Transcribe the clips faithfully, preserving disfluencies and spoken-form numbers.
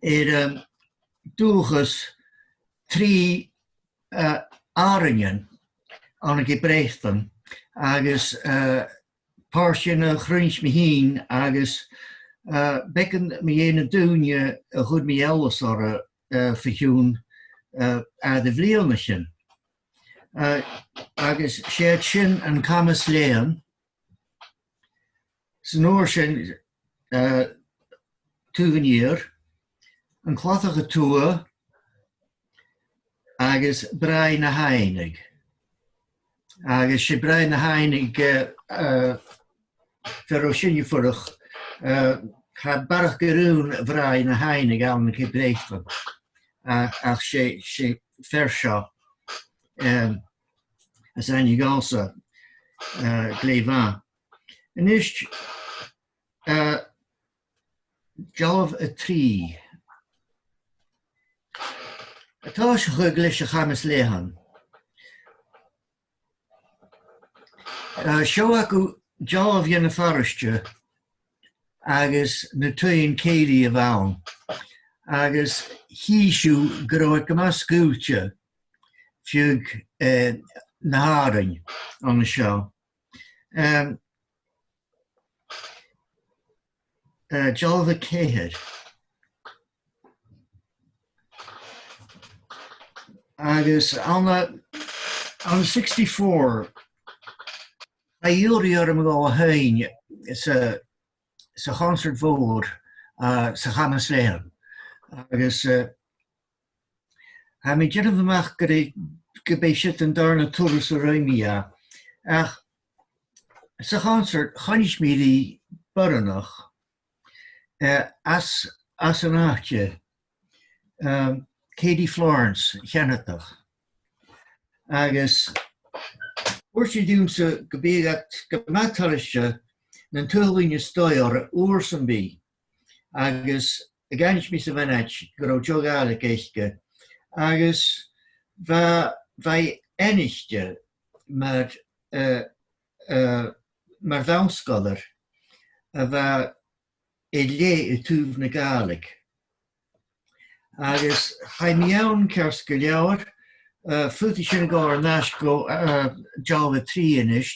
air, um, dualchas trì, uh, àrainnean ann an Ceap Breatainn, agus, uh, pàirt dhen a chruinnich mi fhìn agus, uh, beagan mu dheidhinn na daoine a chuir mi eòlas orra, uh, bho chionn, uh, fhada bhliadhnaichean. Uh, agus 's iad sin an Camas Leathann, san uair sin, uh, Taobh an Iar, an Cladach a Tuath, agus Bràigh na h-Aibhneadh. Agus 's e Bràigh na h-Aibhneadh, uh, uh, far an robh sinne a' fuireach, uh, tha barrachd air aon Bhràigh na h-Aibhneadh ann an Ceap Breatainn. Uh, ach 's e, 's e fear seo, um, as aithne dhòmhsa, uh, glè mhath. A-nis, uh, dealbh a trì. An toiseach leis a' Chamas Leathann. Uh, seo agaibh dealbh dhen phàraiste agus na taighean-cèilidh a bh' ann. Agus chì sibh gun robh e gu math sgaoilte feadh, eh, na h-àrainn an seo. Um, eh, dealbh a ceithir. Agus ann an, ann an sixty-four, chaidh iarraidh orm a dhol a sheinn sa, sa chonsairt mhòr, uh, sa Chamas Leathann. Agus, uh, tha mi a' dèanamh a-mach gur e, gum b' e siud an dàrna turas a rinn mi e. Ach sa chonsairt, choinnich mi ri boireannach, eh, às, às an àite, um, Katie Florence, Cheanadach. Agus thuirt i riumsa gum biodh iad gu math toilichte nan tadhlainn a-staigh orra uair sam bith. Agus dh'aithnich mi sa mhionaid gun robh deagh Ghàidhlig aice. Agus bha, bha i aithnichte mar, eh, eh, mar bhan-sgoilear a bha air leth a' taobh na Gàidhlig. Agus chaidh mi ann ceart gu leòr, eh, faodaidh sinn a dhol air ais gu, eh, dealbh a trì a-nis.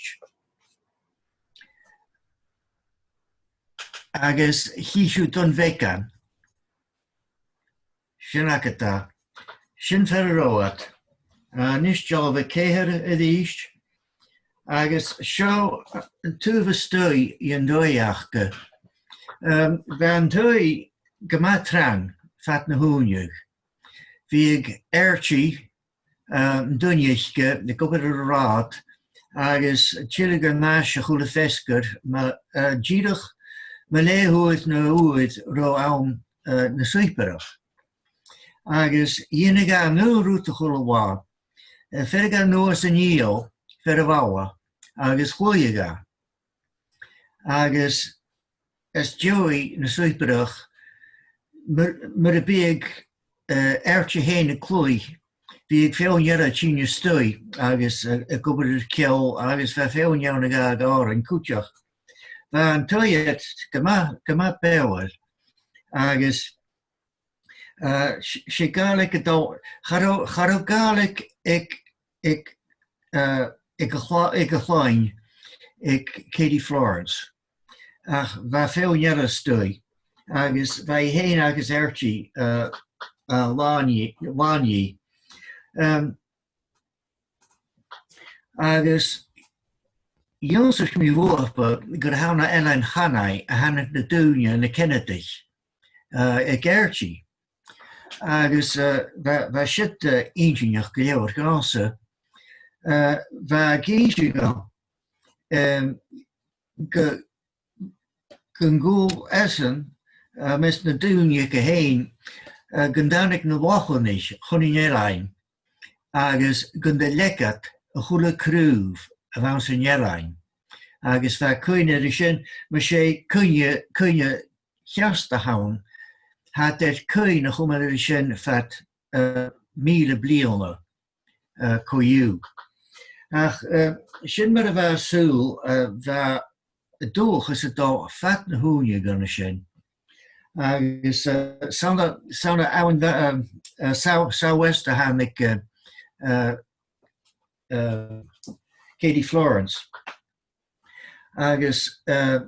Agus chì sibh Dùn Bheagan. Sin agad e. Sin far an robh iad. A-nis dealbh a ceithir a-rithist. Agus seo an taobh a-staigh dhen taigh aca. Um, bha an taigh gu math trang fad na h-ùine. Bhiodh Archie, eh, an duine aice, ag obair air an rathad, agus tilleadh air ais a h-uile feasgar, ma, eh, dìreach mu leth-uair no uair ro àm, eh, na suipearach. Agus dhèanadh e an aon rud a h-uile latha, eh, bheireadh e a-nuas an fhidheall far a' bhalla, agus chluicheadh e. Agus às dèidh na suipearach, mur, mur am biodh, eh, Archie fhèin a' cluich, bhiodh feadhainn eile a' tighinn a-staigh agus, eh, ag obair air ceòl agus bha feadhainn ann a ghabhadh òrain cuideachd. Bha an taigh ud gu math, gu math beòthail agus, eh, 's, 's e Gàidhlig a' dol, cha robh, cha robh Gàidhlig aig, aig, eh, aig a' chlo-, aig a' chloinn, aig Katie Florence. Ach bha feadhainn eile a-staigh, agus bha i fhèin agus Archie, eh, eh, làn-dhì-, làn-dhìth. Em, agus dh'ionnsaich mi bhuapa gur ann à Eilean Chanaigh a thàinig na daoine, na Ceanadaich, eh, aig Archie. Agus, eh, bha, bha siud, eh, inntinneach gu leòr dhòmhsa. Eh, bha e ag innse dhomh, em, gu, gun cuala esan, eh, am measg nan daoine aige fhèin, eh, gun tàinig na Lochlannaich chun an eilein, agus gun do leag iad a h-uile craobh a bh' anns an eilean. Agus bha e a' cuimhneachadh air sin, mas e cuimhne, cuimhne cheart a th' ann, tha iad air cuimhne a chumail air sin fad, eh, mìle bliadhna, eh, co-dhiù. Ach, eh, sin mar a bha an saoghal, eh, bha an dualchas a' dol fad na h-ùine gun a sin. Agus, eh, 's ann à, 's ann à Abhainn, eh, eh, Sou-, Sou-West a thàinig, eh, eh, eh, Katie Florence. Agus, eh,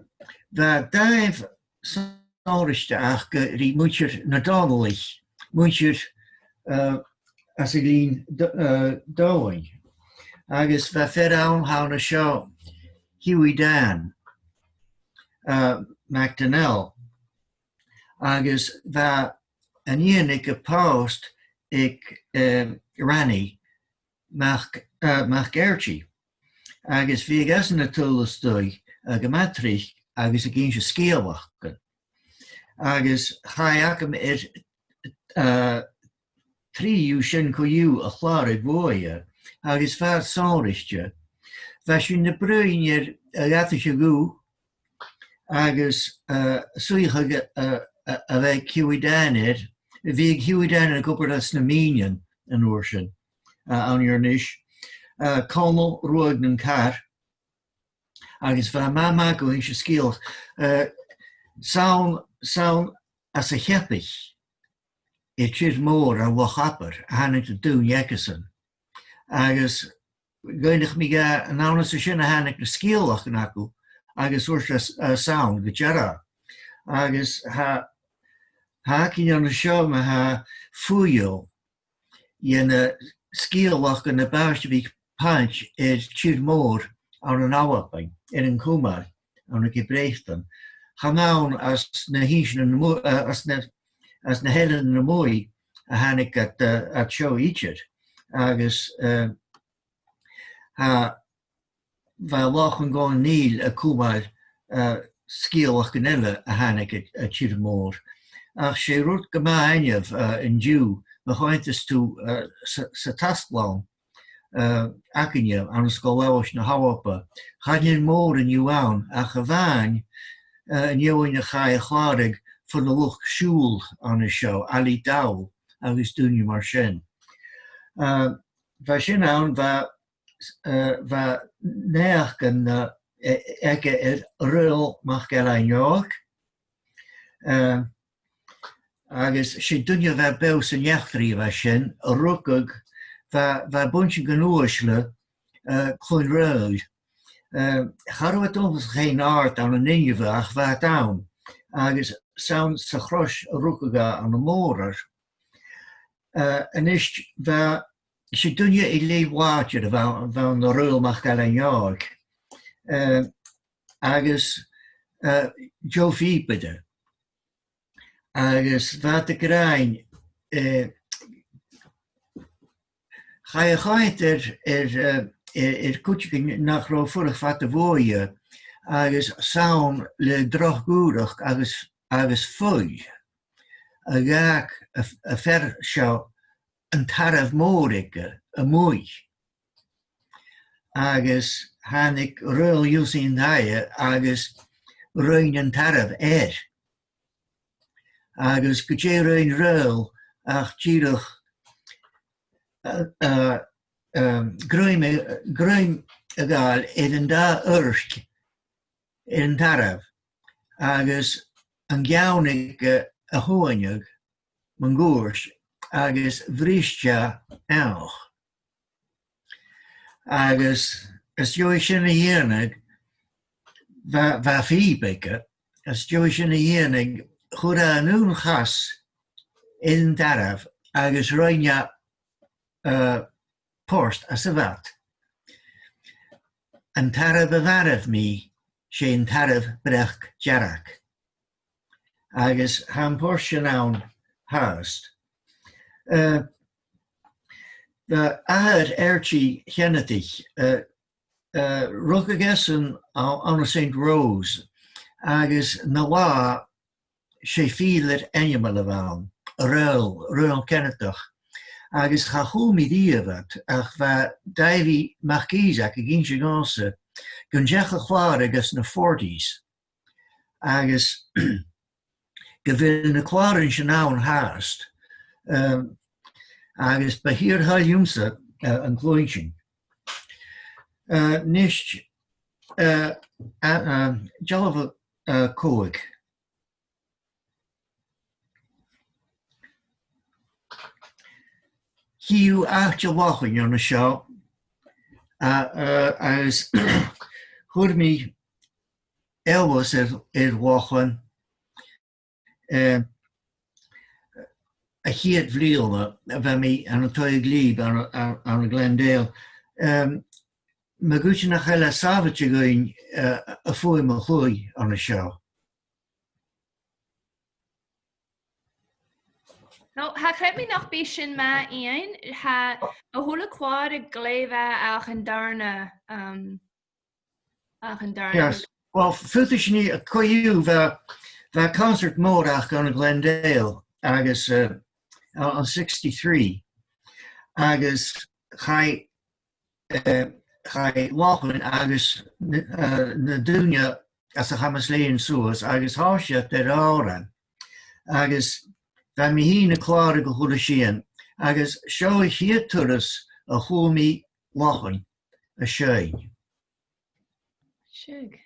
bha dàimh sònraichte aca gu, ri muinntir nan Dòmhnallaich, muinntir, eh, às an Gleann D-, eh, Domhainn. Agus bha fear ann, tha ann an seo, Hughie Dan, eh, MacDonnell. Agus bha an nighean aige pòst aig, eh, Rannie Mac, eh, MacEartaigh. Agus bhiodh esan a' tadhal a-staigh, eh, gu math tric agus ag innse sgeulachdan. Agus chaidh agam air, eh, trì dhiubh sin co-dhiù a chlàradh bhuaithe, agus bha iad sònraichte. Bha sinn a' bruidhinn air a' gheata a dh'fhalbh, agus, eh, suidheachadh, eh, a, a bha aig Hughie Dan air, bhiodh Hughie Dan ag obair anns na mìnean an uair sin, eh, ann an Inbhir Nis, eh, Conall Ruadh nan Car, agus bha e math, math gu innse sgeulachd, eh, 's ann, 's ann às a' Cheapaich, air tìr-mòr an Loch Abar, a thàinig na daoine aigesan. Agus dh'fhaighnich mi dha an ann às a sin a thàinig na sgeulachdan aca, agus thuirt e, eh, 's ann gu dearbh. Agus tha, tha againn an seo ma-thà fuidheall dhe na sgeulachdan a b' àbhaist a bhith pailteas air tìr-mòr ann an Albainn, air an cumail, ann an Ceap Breatainn. Chan ann às na h-Innsean a-muigh, eh, às na, às na h-Eileanan a-muigh a thàinig iad, eh, iad seo idir. Agus, eh, tha, bha Lòch an Còin Nìll a' cumail, eh, sgeulachdan eile a thàinig à, à tìr-mòr. Ach 's e rud gu math ainneamh, eh, an-diugh, ma choimheadas tu, eh, sa, sa tasglann, eh, againne ann an Sgoil Eòlais na h-Alba. Chan eil mòran dhiubh ann, ach a-mhàin, eh, an fheadhainn a chaidh a chlàradh fon luchd-siubhail ann an seo, Ailigh Dall agus daoine mar sin. Eh, bha sin ann, bha, eh, bha naidheachdan, eh, e-, aige air Raghnall MacIlleathain Òig. Eh, agus 's e duine a bha beò san eachdraidh a bha sin, a rugadh, bha, bha e a' buntainn gun uaisle, eh, Cluain Raghnaill. Eh, cha robh e dona ach fhèin àrd ann an inbhe ach bha e ann, agus 's ann sa Chrois a rugadh e ann am Mòrar. Eh, a-nis bha, 's e duine air leth làidir a bh' ann, a bh' ann an Raghnall MacIlleathain Òig. Eh, agus, eh, deagh phìobaire. Agus bha iad ag ràdh, eh, chaidh a choimhead air, air, eh, air, air cuideigin nach robh a' fuireach fada bhuaithe, agus 's ann le droch dhùrachd agus, agus fuil a dh'fhàg a', a' fear seo an tarbh mòr aige a-muigh. Agus thàinig Raghnall dh'ionnsaigh an taighe agus rinn an tarbh air. Agus gu dè rinn Raghnall ach dìreach, eh, eh, em, grèim, grèim a ghabhail air an dà adhairc air an tarbh, agus an ceann aige a thàinig mun cuairt agus bhris e eanchainn. Agus às dèidh sin a dhèanamh, bha, bha phìob aige, às dèidh sin a dhèanamh, chuir e an aon chas air an tarbh agus rinn e, eh, port às a' bhad. An tarbh a mharbh mi, 's e an tarbh breac-dearg. Agus tha am port sin ann fhathast. Eh, bha athair Archie Cheanadaich, eh, eh, rugadh esan ann, ann an Saint Rose, agus na latha 's e fìdhlear ainmeil a bh' ann, Raghnall, Raghnall Ceanadach. Agus cha chuala mi riamh iad, ach bha Davy MacIsaac ag innse dhòmhsa gun deach a chlàradh anns na forties, agus gu bheil na clàran sin ann fhathast, em, agus bu chòir dhomhsa, eh, an cluinntinn. Eh, a-nis, eh, a, a, dealbh, eh, còig. chì thu àite Lochan an seo, a, a, agus chuir mi eòlas air, air Lochan, eh, a' chiad bhliadhna a bha mi ann an taigh Ghlìb ann, ann, ann an Glendale. Em, ma dh'fhaoidte nach eil e sàbhailte dhuinn, eh, am fuaim a chluich an seo. No, tha, chreid mi nach bi sin math, Iain. Tha a h-uile clàr glè mhath ach an dàrna, um, ach an dàrna. Yes. Well, faodaidh sinn a' co-dhiù, bha, bha concert mòr aca ann an Glendale agus, eh, ann an sixty-three. Agus chaidh, eh, chaidh Lachlann agus na, eh, na daoine às a' Chamas Leathann suas agus thòisich iad air òran. Agus bha mi fhìn a' clàradh a h-uile sìon. Agus seo a' chiad turas a chuala mi Lachlann a' seinn. Seadh.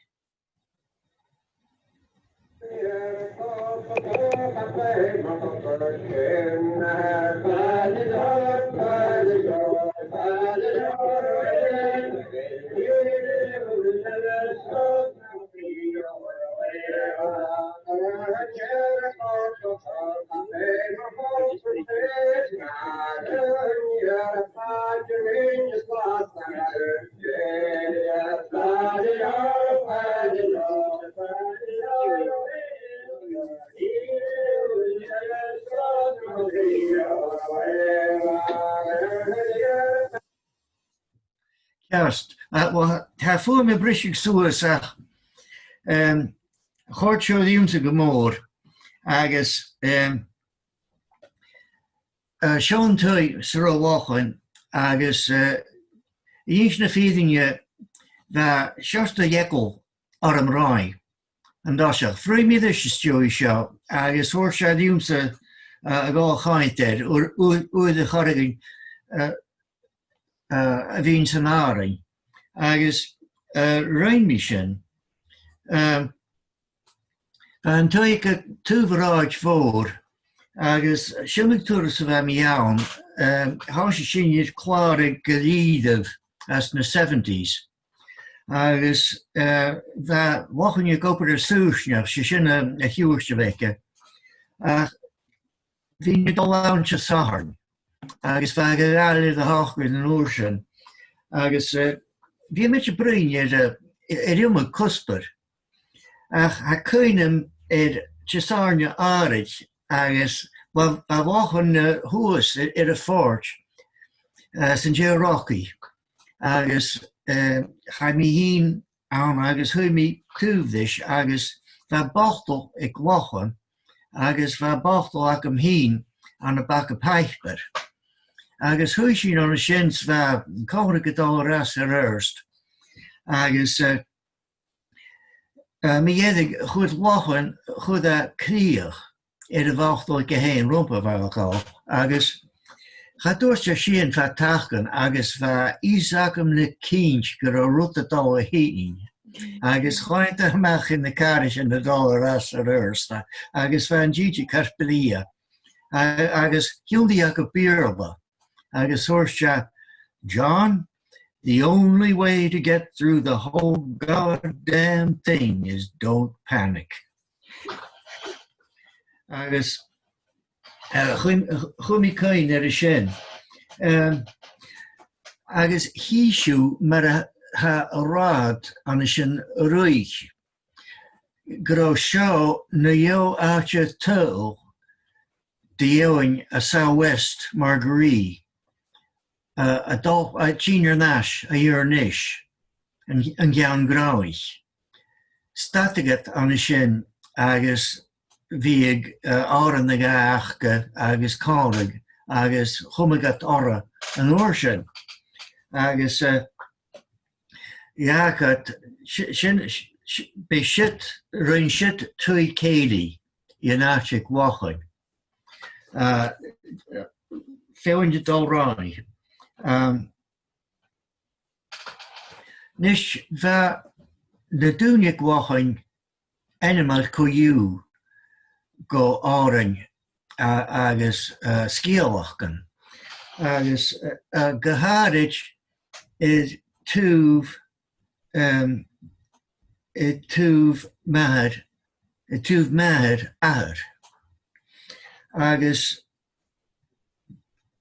Ceart. Ah, well, tha fuaim a' briseadh suas ach, em, chòrd seo riumsa gu mòr agus, em, eh, seo an taigh san robh Lachlann agus, eh, dh'inns na fìrinn, bha seòrsa de dh'eagal orm roimhe an toiseach. Bhruidhinn mi ris an t-seòrsa seo agus thuirt e riumsa, eh, a dhol a choimhead air, uair, uair, uair a chòrd e rinn, eh, eh, a bhith san àrainn. Agus, eh, rinn mi sin. Eh, bha an taigh aig taobh an rathaid mhòir, agus sin an turas a bha mi ann, eh, thòisich sinn air clàradh gu lèir às na seventies. Agus, eh, bha Lachlann ag obair air saoirsneachd, 's e sin a, a shiubhail a bh' aige. Ach bhithinn a' dol ann Disathairne, agus bha e gu gàbhaidh air a h-ochd an uair sin. Agus, eh, bha mise a' bruidhinn air, eh, air iomadh cuspair. Ach tha cuimhn' agam air Disathairne àraid, agus bha, bha Lachlann, eh, shuas air, air a' phort, eh, san t-sèithear rocaidh. Agus, eh, chaidh mi fhìn ann agus shuidh mi taobh ris agus bha botal aig Lachlann agus bha botal agam fhìn ann am baga pàipeir. Agus shuidh sinn an sin 's bha an comharradh a' dol air ais air adhart. Agus, eh, eh, mu dheireadh chuir Lachlann, chuir e crìoch air a' bhotal aige fhèin romhpa, bha e a' gabhail, agus cha tuirt e sìon fad tacain agus bha fhios agam le cinnt gun robh rud a' dol a thighinn. Agus chaidh e a-mach chun na càr sin a' dol air ais air adhart, agus bha an t-sìde car brèagha. A-, agus thionndaidh e gu Beurla. Agus thuirt e, "John, the only way to get through the whole goddamn thing is don't panic." Agus, eh, chuir, chuir mi cuimhne air sin. Em, agus chì sibh mar a tha an rathad an sin a' ruith, gun robh seo na dheagh àite-tadhal de dh'fheadhainn à South West Margaree, eh, a' dol, a' tighinn air ais a dh'Inbhir Nis, an, an ceann gnothaich. Stadadh iad an sin agus bhiodh, eh, òran no dhà aca agus còmhradh agus chumadh iad orra an uair sin. Agus, eh, dh'fhàg iad, si-, sin, si-, si-, b' e siud, rinn siud taigh cèilidh an àite aig Lachlann. Eh, feadhainn a' dol roimhe. Em, a-nis, bha na daoine aig Lachlann ainmeil co-dhiù gu òrain a-, agus, eh, sgeulachdan. Agus, eh, eh, gu h-àraid air taobh, em, air taobh m' athar, air taobh m' athar, athar. Agus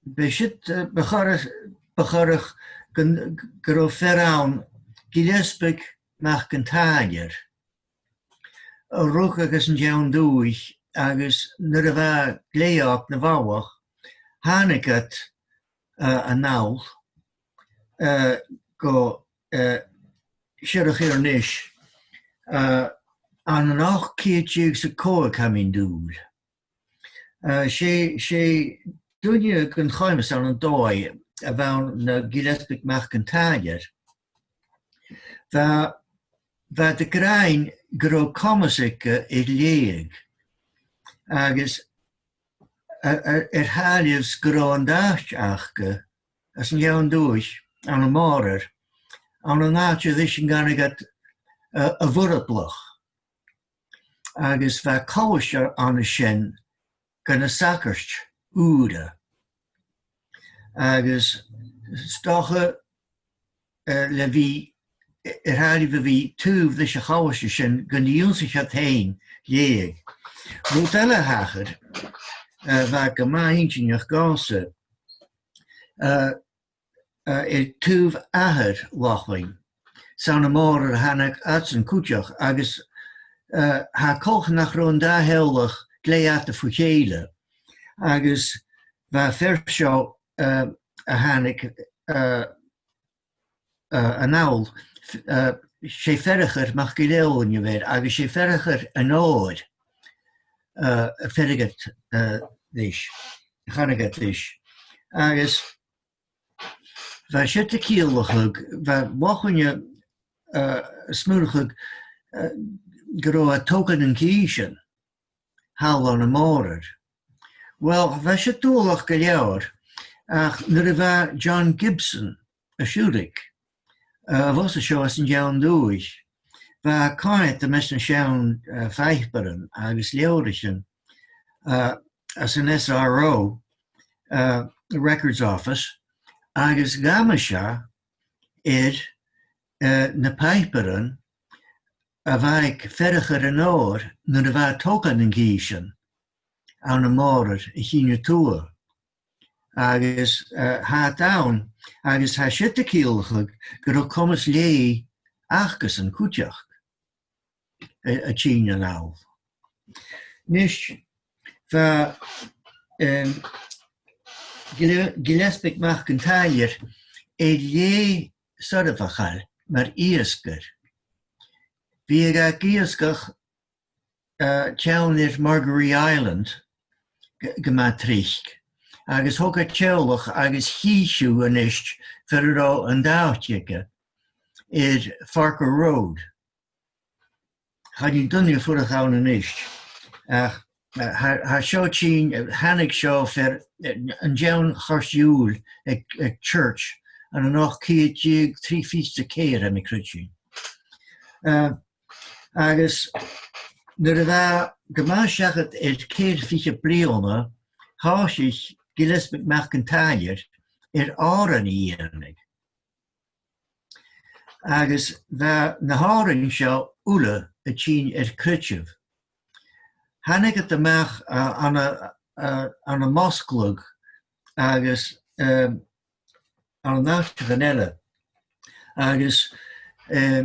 b' e siud, eh, bu chòir, bu chòir gun, gun robh fear ann, Gilleasbaig Mac an Tàilleir, a rugadh anns an t-seann dùthaich, agus nuair a bha e glè òg na bhalach, thàinig iad, eh, a-nall, eh, gu, eh, Siorrachd Inbhir Nis, eh, ann an ochd ceud deug 's a còig, tha mi an dùil. Eh, 's e, 's e duine gun choimeas ann an dòigh a bh' ann an Gilleasbaig Mac an Tàilleir. Bha, bha iad ag ràdh gun robh comas aige air leughadh, agus a, a, air sàillibh 's gun robh an t-àite aca anns an t-seann dùthaich, ann am Mòrar, ann an àite ris an canadh iad, eh, a' Mhurablag. Agus bha colaiste ann an sin dha na sagairt ùra. Agus 's dòcha, eh, le bhith, eh, air sàillibh a bhith taobh leis a' cholaiste sin gun do dh'ionnsaich iad fhèin leughadh. Rud eile a thachair, eh, a bha gu math inntinneach dhòmhsa, eh, eh, air taobh athair Lachlainn, 's ann à Mòrar a thàinig iadsan cuideachd, agus, eh, tha coltach nach robh an dà theaghlach glè fhada bho chèile, agus bha am fear seo, eh, a thàinig, eh, eh, a-nall, f-, eh, 's e Fearchar MacGilleMhoire a bh' air, agus 's e Fearchar an Òir, eh, a bh' aige, eh, ris, a chanadh iad ris. Agus bha siud a' ciallachadh, bha Lachlainn, eh, a' smaoineachadh, eh, gun robh e a' togail nan cìsean thall ann am Mòrar. Uill, bha siud dualach gu leòr, ach nuair a bha John Gibson à Siùdaig, eh, a bh' anns an seo anns an t-seann dùthaich, bha e a' coimhead am measg nan seann, eh, phàipearan agus leabhraichean, eh, anns an S R O, eh, Records Office, agus dh'amais e air, eh, na pàipearan a bh' aig Fearchar an Òir nuair a bha e a' togail nan cìsean ann am Mòrar a' Chinn a Tuath. Agus, eh, tha iad ann, agus tha siud a' ciallachadh gun robh comas leughadh acasan cuideachd a, a' tighinn a-nall. A-nis, bha, em, Gille-, Gilleasbaig Mac an Tàilleir air leth soirbheachail mar iasgair. Bhiodh e ag iasgach, eh, teann air Margaree Island gu, gu math tric, agus thog e teaghlach agus chì sibh a-nis far an robh an t-àite aige, air Farquhar Road. Chan eil duine a' fuireach ann a-nis. Ach, eh, tha, tha seo a' tighinn, eh, thàinig seo far, eh, an t-seann Choiste Iùil aig, aig Church, ann an ochd ceud deug trì fichead 's a ceithir, tha mi a' creidsinn. Eh, agus nuair a bha e gu math seachad air ceithir fichead bliadhna, thòisich Gilleasbaig Mac an Tàilleir air òrain a dhèanamh. Agus bha na h-òrain seo uile a' tighinn air creideamh. Thàinig iad a-mach, eh, ann an, eh, ann am mosg agus, eh, ann an àiteachan eile. Agus, eh,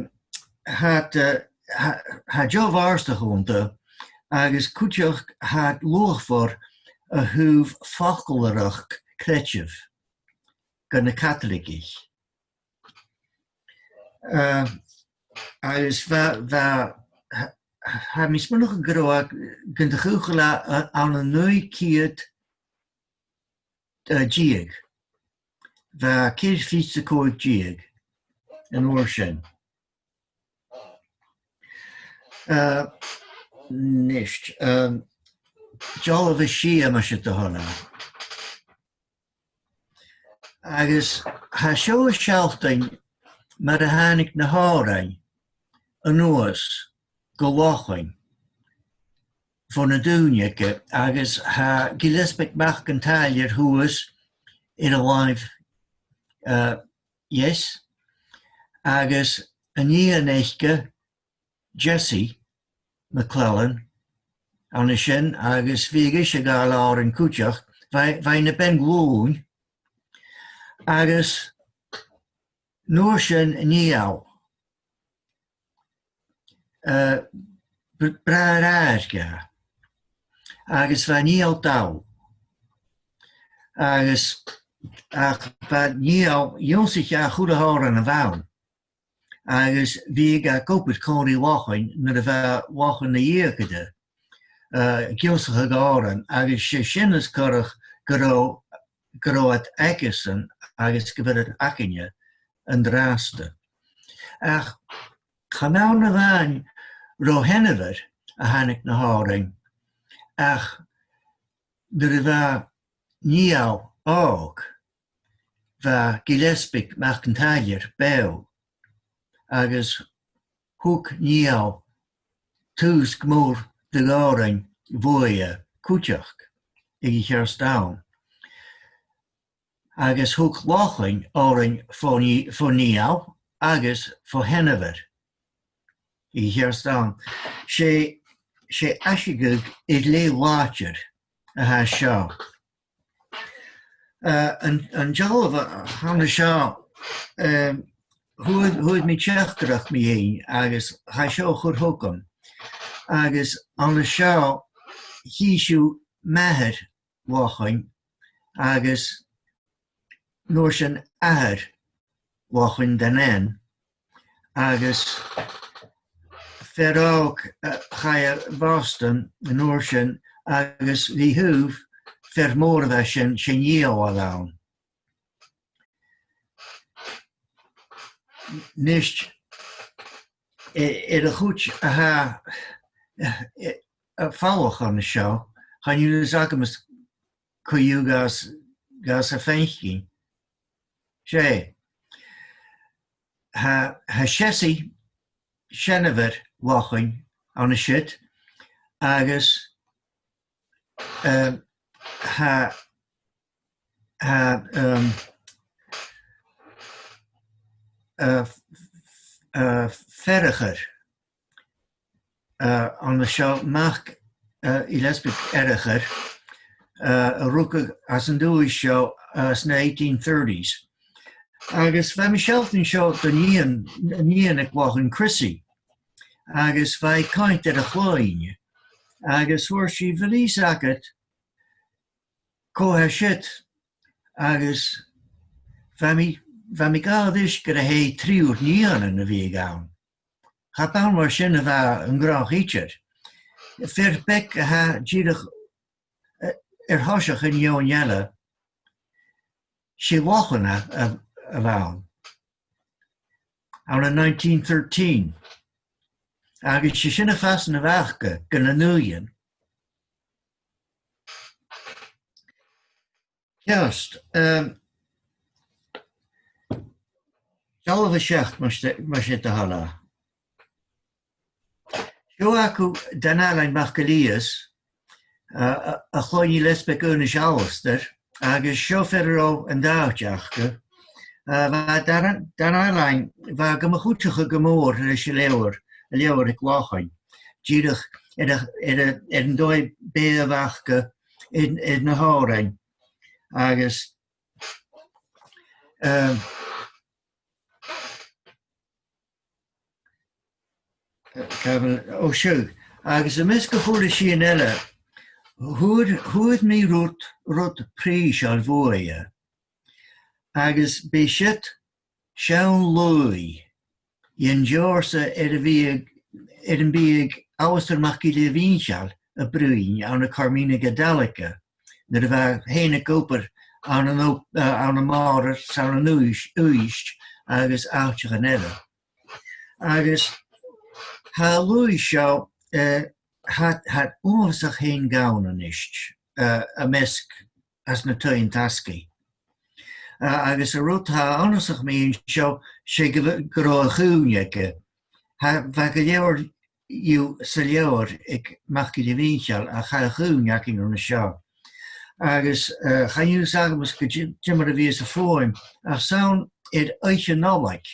tha iad, eh, tha, tha deagh bhàrdachd annta, agus cuideachd tha iad luachmhor a thaobh foclaireachd creideimh dha na Caitligich. Eh, agus bha, bha, tha, tha mi a' smaoineachadh gun robh e, gun do chaochail e, eh, ann an naoi ceud, eh, deug. Bha e ceithir fichead 's a còig deug an uair sin. Eh, a-nis, eh, dealbh a sia, mas e do thoil e. Agus tha seo a' sealltainn mar a thàinig na h-òrain a-nuas gu Lachlainn bho na daoine aige, agus tha Gilleasbaig Mac an Tàilleir shuas air a làimh, eh, dheas, agus an nighean aice, Jessie McClellan, ann an sin, agus bhiodh ise a' gabhail òrain cuideachd, bha, bha i na bean-ghlùin, agus an uair sin Niall, eh, br-, bràthair-athair dha, agus bha Niall dall, agus ach bha Niall ag ionnsachadh a h-uile h-òran a bh' ann, agus bhiodh e ag obair còmhla ri Lachlainn nuair a bha Lachlainn na dheugaire, eh, ag ionnsachadh òran, agus 's e sin as coireach gun robh, gun robh iad aigesan agus gu bheil iad againne an-dràsta. Ach chan ann a-mhàin ro sheanmhair a thàinig na h-òrain, ach nuair a bha Niall òg, bha Gilleasbaig Mac an Tàilleir beò, agus thug Niall tùsg mòr de dh'òrain bhuaithe cuideachd aig a' cheart àm. Agus thug Lachlainn òrain fo Ni-, fo Niall agus fo sheanmhair aig a' cheart àm. 'S e, 's e aiseag air leth làidir a tha seo. Eh, an, an dealbh a th' ann an seo, eh, fhuair, fhuair mi teachdaireachd mu dheidhinn agus chaidh seo a chur thugam. Agus ann an seo, chì sibh màthair Lachlainn agus an uair sin athair Lachlainn, Dan Ann, agus fear òg, eh, chaidh a Bhoston an uair sin, agus bha thu, fear mòr a bha sin, 's e Niall a bh' ann. Nist, eh, air a' chuid a tha, eh, eh, a' falach ann an seo, chan eil fhios agam as co-dhiù gus, gus am faic sinn. 'S e, tha, tha Seasaidh, seanmhair Lachlainn, ann an siud, agus, eh, tha, tha, um, eh, f-, f-, eh, Fearchar, eh, ann an seo, mac, eh, Ghilleasbaig Fhearchair, eh, a rugadh anns an dùthaich seo, eh, sna eighteen thirties. Agus bha mi a' sealltainn seo do nighean, nighean aig Lachlainn, Chrissy. Agus bha i a' coimhead air a' chloinn. Agus thuirt i, "A bheil fhios agad cò tha siud?" Agus bha mi, bha mi a' gabhail ris gur e triùir nigheanan a bhiodh ann. Cha b' ann mar sin a bha an gnothach idir. Fear beag a tha dìreach, eh, air thoiseach an fheadhainn eile, 's e Lachlainn a, a, a bh' ann. Ann an nineteen thirteen. Agus 's e sin a' phasan a bh' aca, gu na naoidhean. Ceart, ehm, dealbh a seachd, mas e, mas e do thoil e. Seo agaibh Dan Ailean MacGillÌosa, a, a, a chloinn Ghilleasbaig Aonghais Alasdair, agus seo far an robh an t-àite aca. Eh, bha Dan, Dan Ailean, bha e gam chuideachadh gu mòr leis an leabhar, an leabhar aig Lachlainn. Dìreach air a, air a, air an dòigh-beatha a bh' aca air, air na h-òrain. Agus, ehm, eh, càit a bheil, o, seo. Agus am measg a h-uile sìon eile, fhuair, fhuair mi rud, rud prìseil bhuaithe. Agus b' e siud seann laoidh dhen t-seòrsa air a bhiodh, air am biodh Alasdair MacGilleMhìcheil a' bruidhinn ann an Carmina Gadelica, nuair a bha e fhèin ag obair ann an op-, eh, ann am Màrair 's ann an Uibhis-, Uibhist agus àiteachan eile. Agus tha an laoidh seo, eh, tha, tha e uabhasach fhèin gann a-nis, eh, am measg anns na taighean-tasgaidh. Eh, agus an rud a tha annasach mu dheidhinn seo, 's e gu, gu robh a' chùis aige. Tha, bha gu leòr dhiubh sa leabhar aig MacGilleMhìcheil, ach tha a' chùis againn an seo. Agus, eh, chan eil fhios agam-s' gu dè, ciamar a bhios am fuaim, ach 's ann air oidhche Nollaig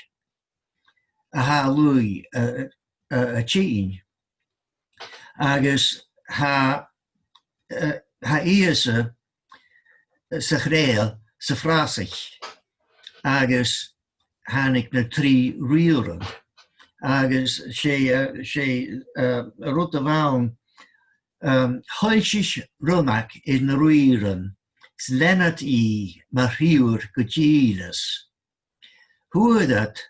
a tha an laoidh, eh, eh, a' tighinn. Agus tha, eh, tha Ìosa sa chreag, sa phrasaich, agus thàinig na trì rìghrean. Agus 's e, eh, 's e, eh, an rud a bh' ann, ehm, shoillsich rionnag air na rìghrean, 's lean iad i mar thriùir gu dìleas. Fhuair iad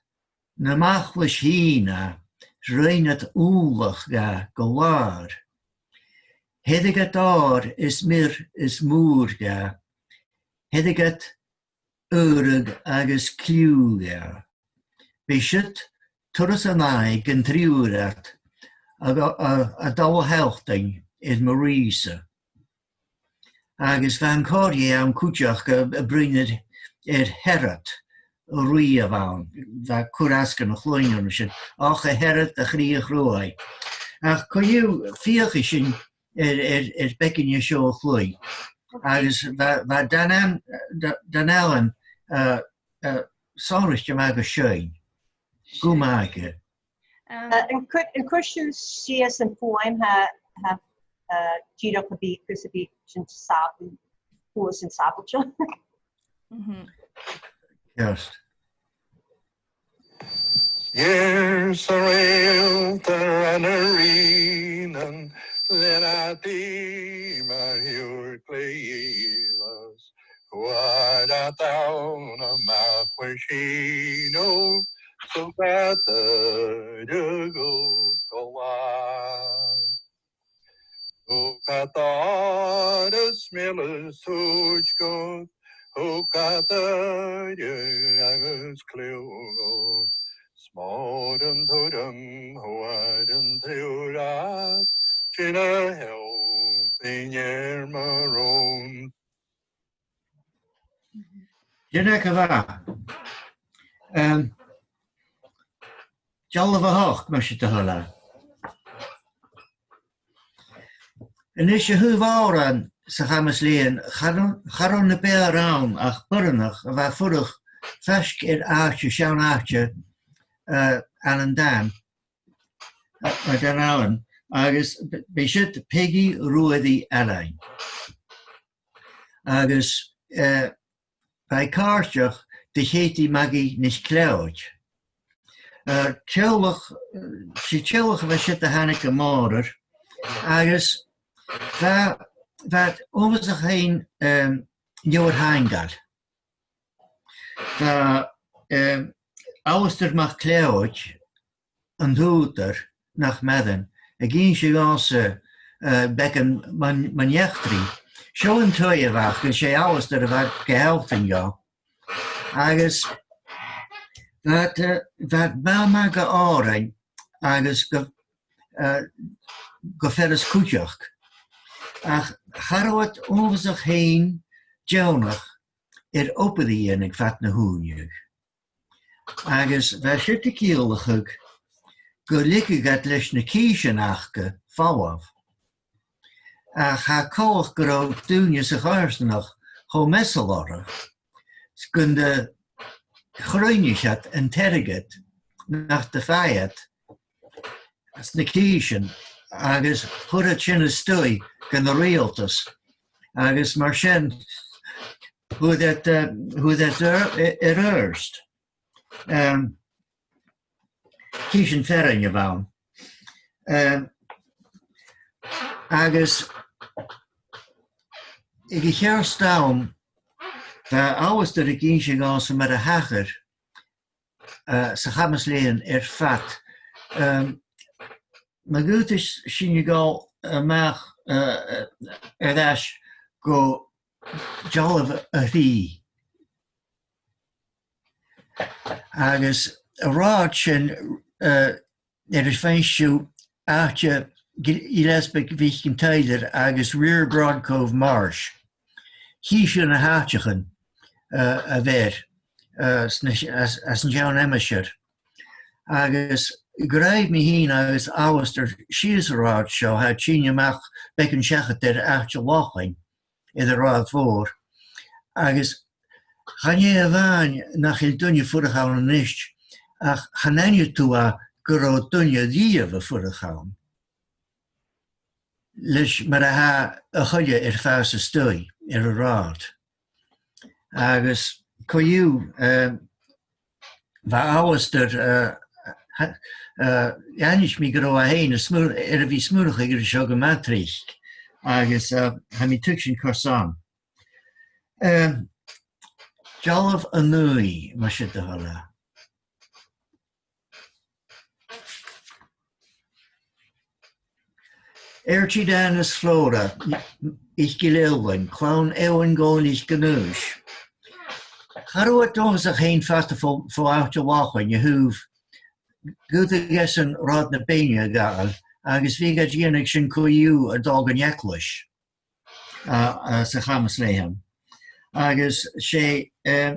na machlais fhìn e, 's rinn iad ùmhlachd dha gu làr. Theireadh iad òr is myrrh is mùr dha, theireadh iad adhradh agus cliù dha. B' e siud turas an aghaidh gun triùir iad a, a, a, a' dol a shealltainn air mo rìgh-sa. Agus bha an còrr dheth ann cuideachd a, a' bruidhinn air, air Herod, an rìgh a bh' ann, bha e a' cur às dhan a' chloinn an sin, och, a Herod, a chridhe chruaidh. Ach co-dhiù, feuchaidh sinn air, air, air beagan an seo a chluich. Agus bha, bha Dan An-, Da-, Dan Allen, eh, eh, sònraichte math gu seinn. Gu math aige. Um, eh, an cuir, an cuir sibh sìos am fuaim, tha, tha, eh, dìreach a bhith, gus a bhith sin sàb-, fuaim sin sàbhailte. Mhm. Ceart. Years a réaltar ann an rìgh nan leantaidh mar thriùir glè dhìleas. Chuir iad ann a-mach le sìneadh, thug iad adhradh gu làr. Thug iad òr is myrrh is sùid dhut, thug iad adhradh agus cliù dhut. 'S mòr an t-urram fhuair an triùir iad, sin a shealltainn air mo rùn. Dìreach a bha. Em, dealbh a h-ochd, mas e do thoil e. A-nis, a thaobh òran sa Chamas Leathann, cha robh, cha robh na b' fheàrr ann ach boireannach a bha a' fuireach faisg air àite, seann àite, eh, Alan Dan, eh, eh, Dan Allen, agus b-, b' e siud Peigi Ruairidh Ailein. Agus, eh, bha i càirdeach do Cheudaidh Magaidh NicLeòid. Eh, teaghlach, eh, 's e teaghlach a bha siud a thàinig à Mòrar, agus bha, bha iad uabhasach fhèin, em, neo-arthaingeil. Bha, em, Alasdair MacLeòid, an t-ùghdar, nach maireann, ag innse dhòmhsa, eh, beagan mun, mun eachdraidh. Seo an taigh a bh' aca, 's e Alasdair a bha ga shealltainn dhomh. Agus bha iad, eh, bha iad math, math gu òrain agus gu, eh, gu fearas cuideachd. Ach cha robh iad uabhasach fhèin deònach air obair a dhèanamh fad na h-ùine. Agus bha siud a' ciallachadh gun leigeadh iad leis na cìsean aca falbh. Ach tha coltach gun robh daoine sa choimhearsnachd cho measail orra, 's gun do chruinnich iad an t-airgead nach do phàigh iad às na cìsean, agus chuir iad sin a-staigh dhan riaghaltas. Agus mar sin, fhuair iad, eh, fhuair iad air, air adhart. Em, cìsean fearainn a bh' ann. Em, agus aig a' cheart àm, bha Alasdair ag innse dhòmhsa mar a thachair, eh, sa Chamas Leathann air fad. Em, ma dh'fhaodas sinn a dhol a-mach, eh, eh, air ais gu dealbh a trì. Agus an rathad sin, eh, air a bheil sibh, àite Gil-, Gilleasbaig Mhic an t-Saoir agus Rear Broad Cove Marsh. Chì sibh na h-àiteachan, eh, a bh' air, eh, sna, às, às an t-seann aimsir. Agus dh'fhreagair mi fhìn agus Alasdair sìos an rathad seo, tha e a' tighinn a-mach beagan seachad air àite Lochlainn. air an rathad mhòr. Agus chan e a-mhàin nach eil duine a' fuireach ann a-nis, ach chan aithnicheadh tu gun robh duine a-riamh a' fuireach ann, leis mar a tha a' choille air fàs a-staigh air an rathad. Agus co-dhiù, eh, bha Alasdair, eh, tha-, eh, dh'aithnich mi gun robh e fhèin a' smaoin-, air a bhith a' smaoineachadh air seo gu math tric, agus, eh, tha mi a' tuigsinn carson. Eh, dealbh a naoi, mas e do thoil e. Earchie Dan is Flora, Ithgil Eòghainn, clann Eòghainn Dhòmhnaill Ghnuis. Cha robh iad dòchasach fhèin fada fo, fo Àite Lachain a thaobh gun deach iadsan Rathad na Beinne a ghabhail, agus bhiodh iad a' dèanamh sin co-dhiù a' dol dhan eaglais, a, a, sa Chamas Leathann. Agus 's e, eh,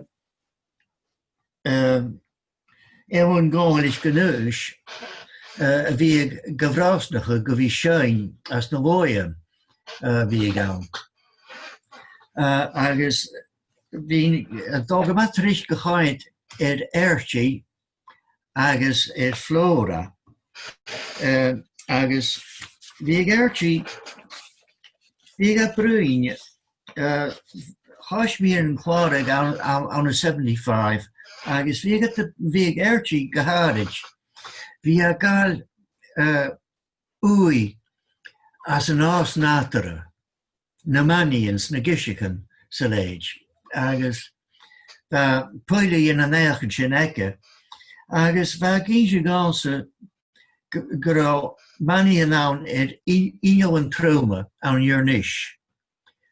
eh, Eòghainn Dhòmhnaill Ghnuis, eh, a bhiodh ga bhrosnachadh gu bhith a' seinn anns na luaidhean, eh, a bhiodh ann. Eh, agus bha, eh, dol gu math tric gu coimhead air Earchie agus air Flora. Eh, agus bhiodh Earchie, bhiodh e a' bruidhinn, eh, choisich mi air an clàradh ann, ann, ann an seventy-five, agus bhiodh e, bhiodh Earchie gu h-àraid, bhiodh e a' gabhail, eh, ùidh anns an fhàs nàdarra, na manaidhean 's na giseagan 's a leithid. Agus bha puill de na naidheachdan sin aige, agus bha e ag innse dhòmhsa gu, gun robh manaidhean ann air i-, innealan troma ann an Inbhir Nis,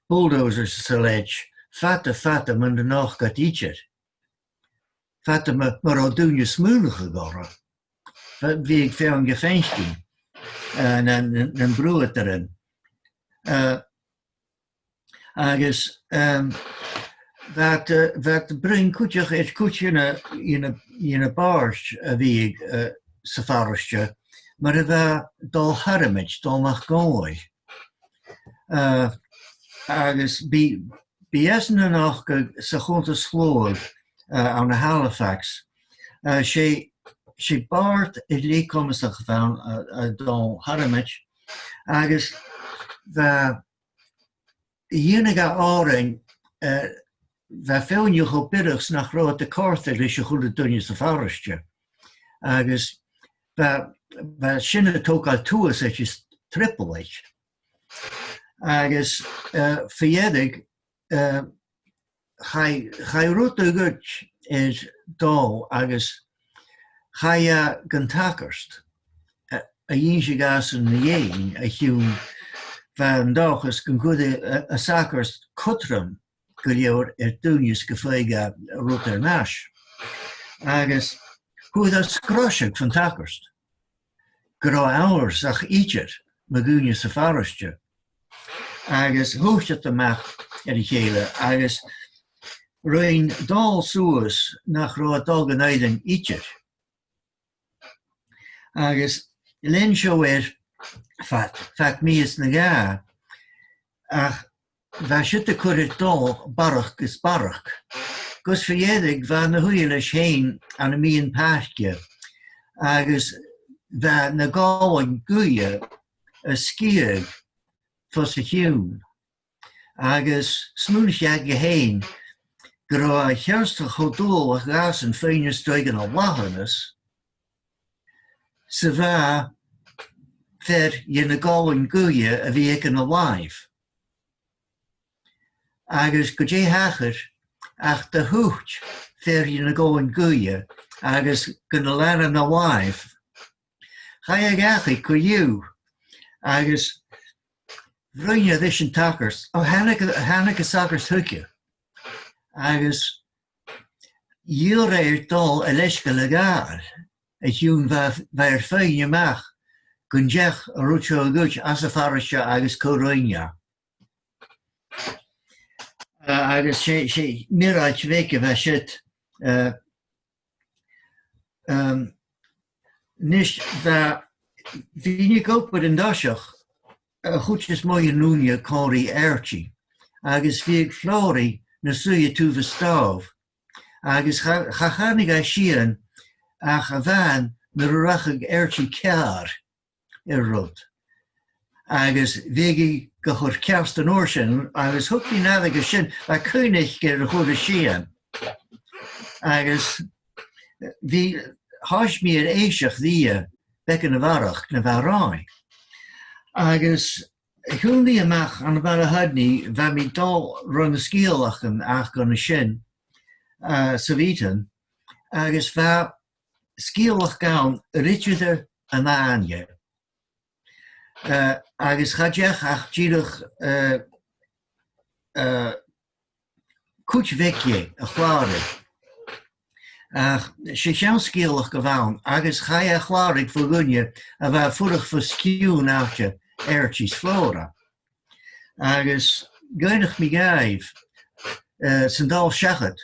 bulldozers 's a leithid, fada, fada mun do nochd iad idir. Fada ma, mura robh daoine a' smaoineachadh orra. Bha, bhiodh feadhainn ga fhaicinn, eh, nan, nan, nan bruadairean. Eh, agus, ehm, bha iad, eh, bha iad a' bruidhinn cuideachd air cuid de na, de na, de na bàird a bhiodh, eh, sa pharaiste, mar a bha Dòmhnall Thormoid, Dòmhnall MacDhòmhnaill. Eh, agus bidh, bidh esan a' nochdadh sa chunntas-sluaigh, eh, ann an Halifax. Eh, 's e, 's e bàrd air leth comasach a bh' ann, eh, eh, Dòmhnall Thormoid. Agus bha, dhèanadh e òrain, eh, bha feadhainn dhiubh cho biorach 's nach robh iad a' còrdadh leis a h-uile duine sa pharaiste. Agus bha, bha sin a' togail tuasaich is trioblaid. Agus, eh, fa dheireadh, eh, chaidh, chaidh rud a ghoid air Dòmhnall agus chaidh e dhan t-sagart, eh, a dh'innse dhàsan na dheidhinn, a chionn bha an dòchas gun cuireadh, eh, an sagart cudrom gu leòr air daoine 's gum faigheadh e rud air ais. Agus fhuair e sgrosadh bhon t-sagart gun robh e amharsach idir mu dhaoine sa pharaiste. Agus thuit iad a-mach air a chèile, agus rinn Dòmhnall suas nach robh e a' dol dhan fhoireann idir. Agus lean seo air fad, fad mìos no dhà, ach bha siud a' cur air Dòmhnall barrachd is barrachd. Gus fa dheireadh bha e na shuidhe leis fhèin ann am meadhan pàirce, agus bha na gobhlain-gaoithe a' sgiathadh fos a chionn. Agus smaoinich e aige fhèin gun robh e a cheart cho duilich dhàsan faighinn a-staigh dhan an Lachannas 's a bha fear dhe na gobhlain-gaoithe a bhith aige na làimh. Agus gu dè thachair ach do thuit fear dhe na gobhlain-gaoithe agus gun do lean e na làimh. Chaidh e dhachaigh co-dhiù, agus bhruidhinn e ris an t-sagart, o, thàinig, thàinig an sagart thuige, agus dh'iarr e air Dòmhnall a leisgeul a ghabhail, a chionn bha, bha e air faighinn a-mach gun deach an rud seo a ghoid às a' pharaiste agus cò rinn e. Eh, agus 's e, 's e mioraid bheag a bha siud, eh, ehm, a-nis, bha, bhithinn ag obair an toiseach, eh, a' chuid as motha den ùine còmhla ri Earchie. agus bhiodh Flòraidh na suidhe taobh a-staigh. Agus cha, cha chanadh e sìon ach a bhean nuair a rachadh Archie ceàrr air rud. Agus bhiodh i ga chur ceart an uair sin, agus thug mi an aire gu sin, bha cuimhne aice air a chur a sìon. Agus bha, thòisich mi air èisteachd rithe beagan a bharrachd na bha i romhainn. Agus chùm mi a-mach ann am Barraigh Shanley, bha mi a' dol ron sgeulachdan aca an sin, eh, sa mhadainn, agus bha sgeulachd ann, Ridire an Fhàinne. Eh, agus cha deach ach dìreach, eh, eh, cuid bheag dheth a chlàradh. Ach 's e seann sgeulachd a bh' ann, agus chaidh a chlàradh bho dhuine a bha a' fuireach fo sgiù an àite Archie is Flòraidh. Agus dh'fhaighnich mi dhaibh, eh, san dol seachad,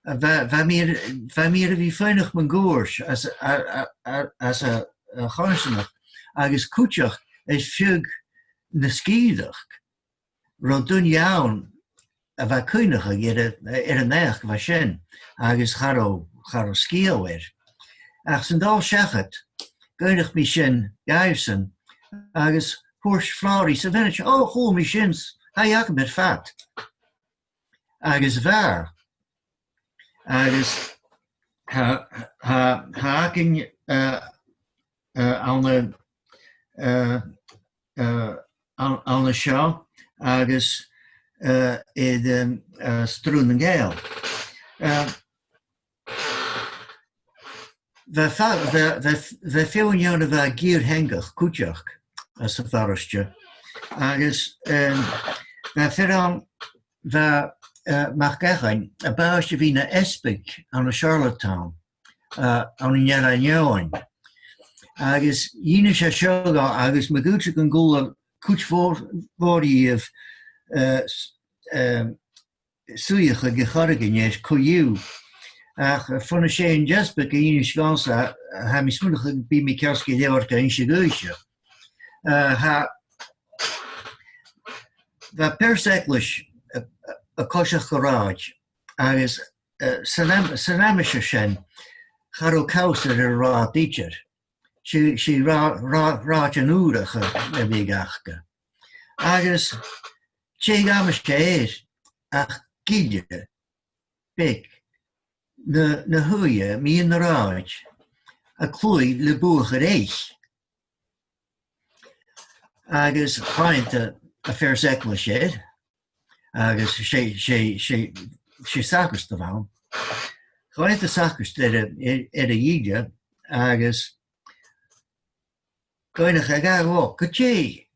a bha, bha mi air, bha mi air a bhith a' faighneachd mun cuairt às, a, a, a, às a, a' choimhearsnachd, agus cuideachd air feadh na sgìreachd, robh duine ann a bha a' cuimhneachadh air a, air an naidheachd a bha sin, agus cha robh, cha robh sgeul air. Ach san dol seachad, dh'fhaighnich mi sin dhaibhsan, agus thuirt Flòraidh sa mhionaid, "Ò, chuala mi sin, tha e agam air fad." Agus bha. Agus tha, tha, tha againn, eh, eh, ann an, eh, eh, ann, ann an seo agus, eh, air, em, eh, Sruth nan Gàidheal. Eh, bha fa-, bha, bha, bha feadhainn ann a bha gu fìor theangach cuideachd anns a' pharaiste. Agus, em, bha fear ann, bha, eh, MacEachainn, a b' àbhaist a bhith na easbaig ann an Charlottetown, eh, ann an Eilean Eòin. Agus dh'innis e seo dhomh, agus ma dh'fhaodte gun cuala cuid mhòr, mhòr dhiubh, eh, s-, eh, suidheachadh air choreigin air co-dhiù. Ach, eh, bhon a 's e an t-easbaig a dh'innis dhomhsa, tha mi a' smaoineachadh gum bi mi ceart gu leòr ga innse dhuibhse. Eh, tha, bha pears-eaglais, eh, eh, a' coiseachd an rathaid, agus, eh, san am-, san aimsir sin, cha robh cabhsair air an rathad idir. 'S e, 's e ra-, ra-, rathaidean ùra a, a bhiodh aca. Agus dè dh'amais air ach gille beag na, na shuidhe, meadhan na rathaid, a' cluich le buachar eich. Agus chaidh an t-, am pears-eaglais air, agus 's e, 's e, 's e, 's e sagart a bh' ann. Chaidh an t-, sagart air a, air, air a' ghille, agus dh'fhaighnich e, "Ò, gu dè,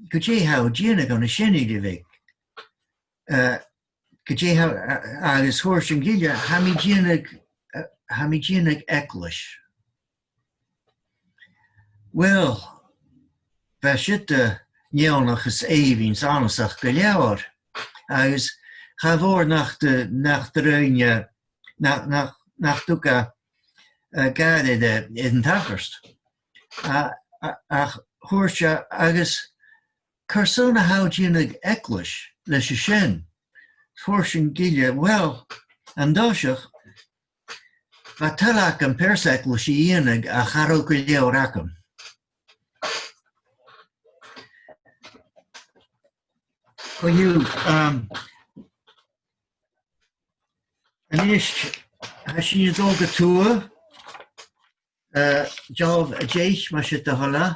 gu dè tha thu a' dèanamh an sin, a ghille bhig?" Eh, gu dè tha, a-, agus thuirt an gille, "Tha mi a' dèanamh, eh, tha mi a' dèanamh eaglais." Uill, bha siud, eh, neònach is èibhinn is annasach gu leòr, agus cha mhòr nach do, nach do rinn, eh, nach, nach, nach tug e, eh, gàire air, air an t-sagart. A, a, ach thuirt e, "Agus carson a tha thu a' dèanamh eaglais leis a sin?" Thuirt an gille, "Uill, an toiseach, bha toil agam pears-eaglais a dhèanamh ach cha robh gu leòr agam." Co-dhiù, um, a-nis, tha sinn a' dol gu tuath, eh, dealbh a deich, mas e do thoil e.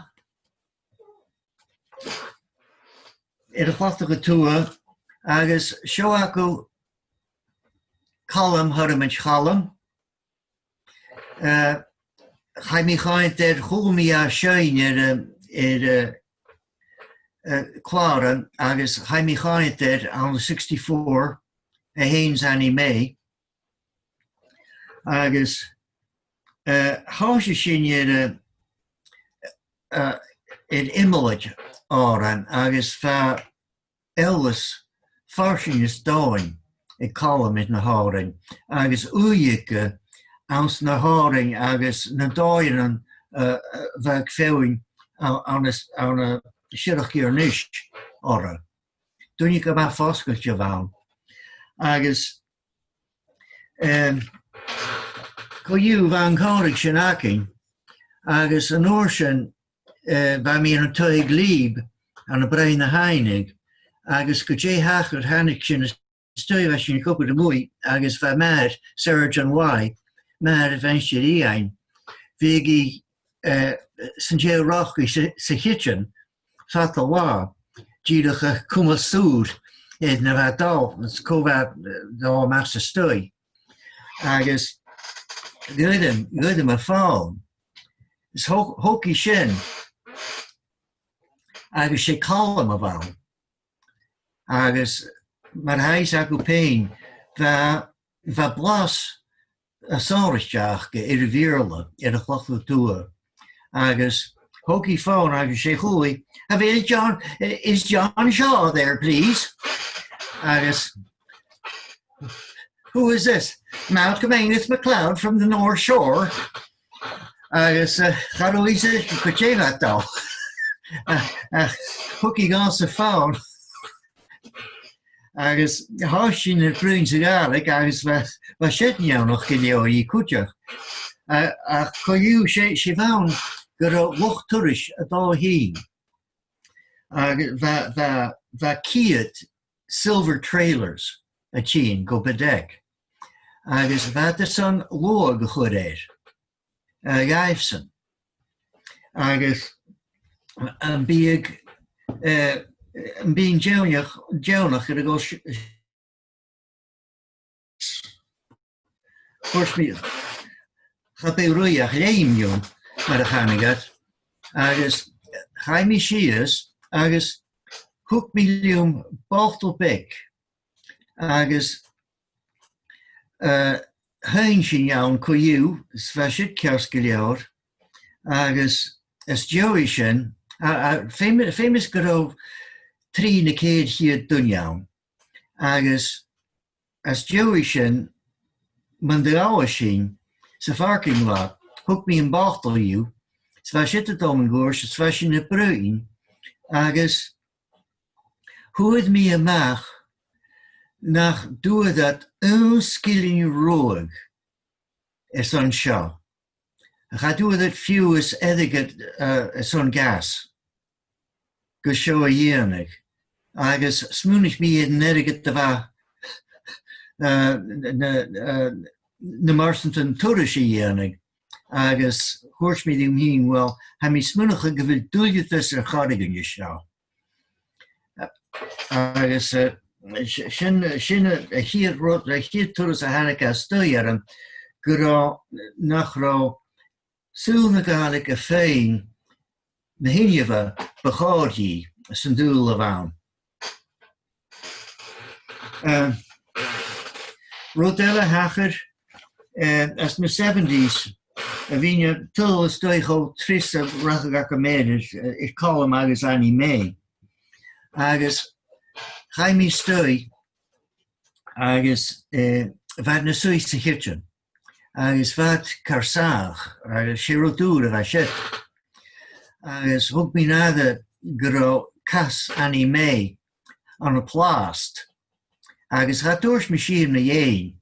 Air a' chladach a tuath, agus seo agaibh Calum Thormoid Chaluim. Eh, chaidh mi a choimhead air, chuala mi e a' seinn air, eh, air, eh, eh, clàran, agus chaidh mi a choimhead air ann an sixty-four, a sheinn Annie May. Agus, eh, thòisich sinn air, eh, eh, air iomlaid òrain, agus bha eòlas farsaing is domhainn aig Calum air na h-òrain, agus ùidh aige anns na h-òrain agus na dòighean, eh, a bha aig feadhainn a, ann an, ann an Siorrachd Inbhir Nis orra. duine gu math fosgailte a bh' ann. Agus, em, co-dhiù, bha an còmhradh sin againn, agus an uair sin, eh, bha mi ann an taigh Glebe ann am Bràigh na h-Aibhneadh, agus gu dè thachair, thàinig sinn a-staigh, bha sinn ag obair a-muigh, agus bha m' athair, Sarah John Wye, m' athair a' mhaighstir Iain, bhiodh i, eh, san t-sèithear ròcaidh sa, sa chidsin fad an latha, dìreach a' cumail sùil air na bha dol, is cò bha, eh, dol a-mach a-staigh. Agus ghoirim, ghoirim am fonn. Is thog, thog i sin, agus 's e Calum a bh' ann. Agus mar a tha fhios agaibh fhèin, bha, bha blas sònraichte aca air a' Bheurla, air a' Chlochar Tuath. Agus thog i fonn agus 's e a chuala i, "Have, is John, is John Shaw there, please?" Agus, "Who is this?" "Malcolm Angus MacLeod from the North Shore." Agus, eh, cha robh fhios aice gu dè bha dol. Ach, ach thug i dhomhsa am fonn. Agus thòisich sinn air bruidhinn sa Ghàidhlig agus bha, bha siud neònach gu leòr dhi cuideachd. A, ach co-dhiù, 's e, 's e a bh' ann gun robh luchd-turais a' dol a thighinn. Agus bha, bha, bha ceud silver trailers a' tighinn gu Baddeck. Agus bha iad airson luadh a chur air, eh, dhaibhsan. Agus am biodh, eh, am bithinn deònach, deònach air a dhol s-, thuirt mi, "Cha b' e ruith ach leum leam," mar a chanadh iad. Agus chaidh mi sìos agus thug mi leam botal beag. Agus, eh, sheinn sinn ann co-dhiù, is bha siud ceart gu leòr, agus às dèidh sin, a, a, feumaidh, feumaidh gun robh trì no ceithir cheud duine ann, agus às dèidh sin, mun do dh'fhalbh sinn sa pharking lot, thug mi am botal dhiubh, is bha siud a' dol mun cuairt, is bha sinn a' bruidhinn, agus fhuair mi a-mach nach d' fhuair iad aon sgillinn ruadh airson seo. Ach cha d' fhuair iad fiù 's airgead, eh, airson gas gu seo a dhèanamh. Agus smaoinich mi air an airgead a bha, eh, na, eh, na marsantan turais a' dèanamh. Agus thuirt mi rium fhìn, "Uill, tha mi a' smaoineachadh gu bheil duilgheadas air choreigin an seo." Agus, eh, s-, sin, sin a, a' chiad rud, a' chiad turas a thàinig e a-staigh orm, gun robh, nach robh saoghal na Gàidhlig fhèin na h-inbhe bu chòir dhi san dùthaich a bh' ann. Eh, rud eile a thachair, eh, anns na seventies, bha mi a' tadhal a-staigh cho tric 's a rachadh agam air, eh, air Calum agus Annie May. Agus chaidh mi a-staigh agus, eh, bha iad na suidhe sa chidsin. Agus bha iad car sàmhach, agus 's e rud ùr a bha siud. Agus thug mi an aire gun robh cas Annie May ann am plàst. Agus cha tuirt mi sìon mu dheidhinn.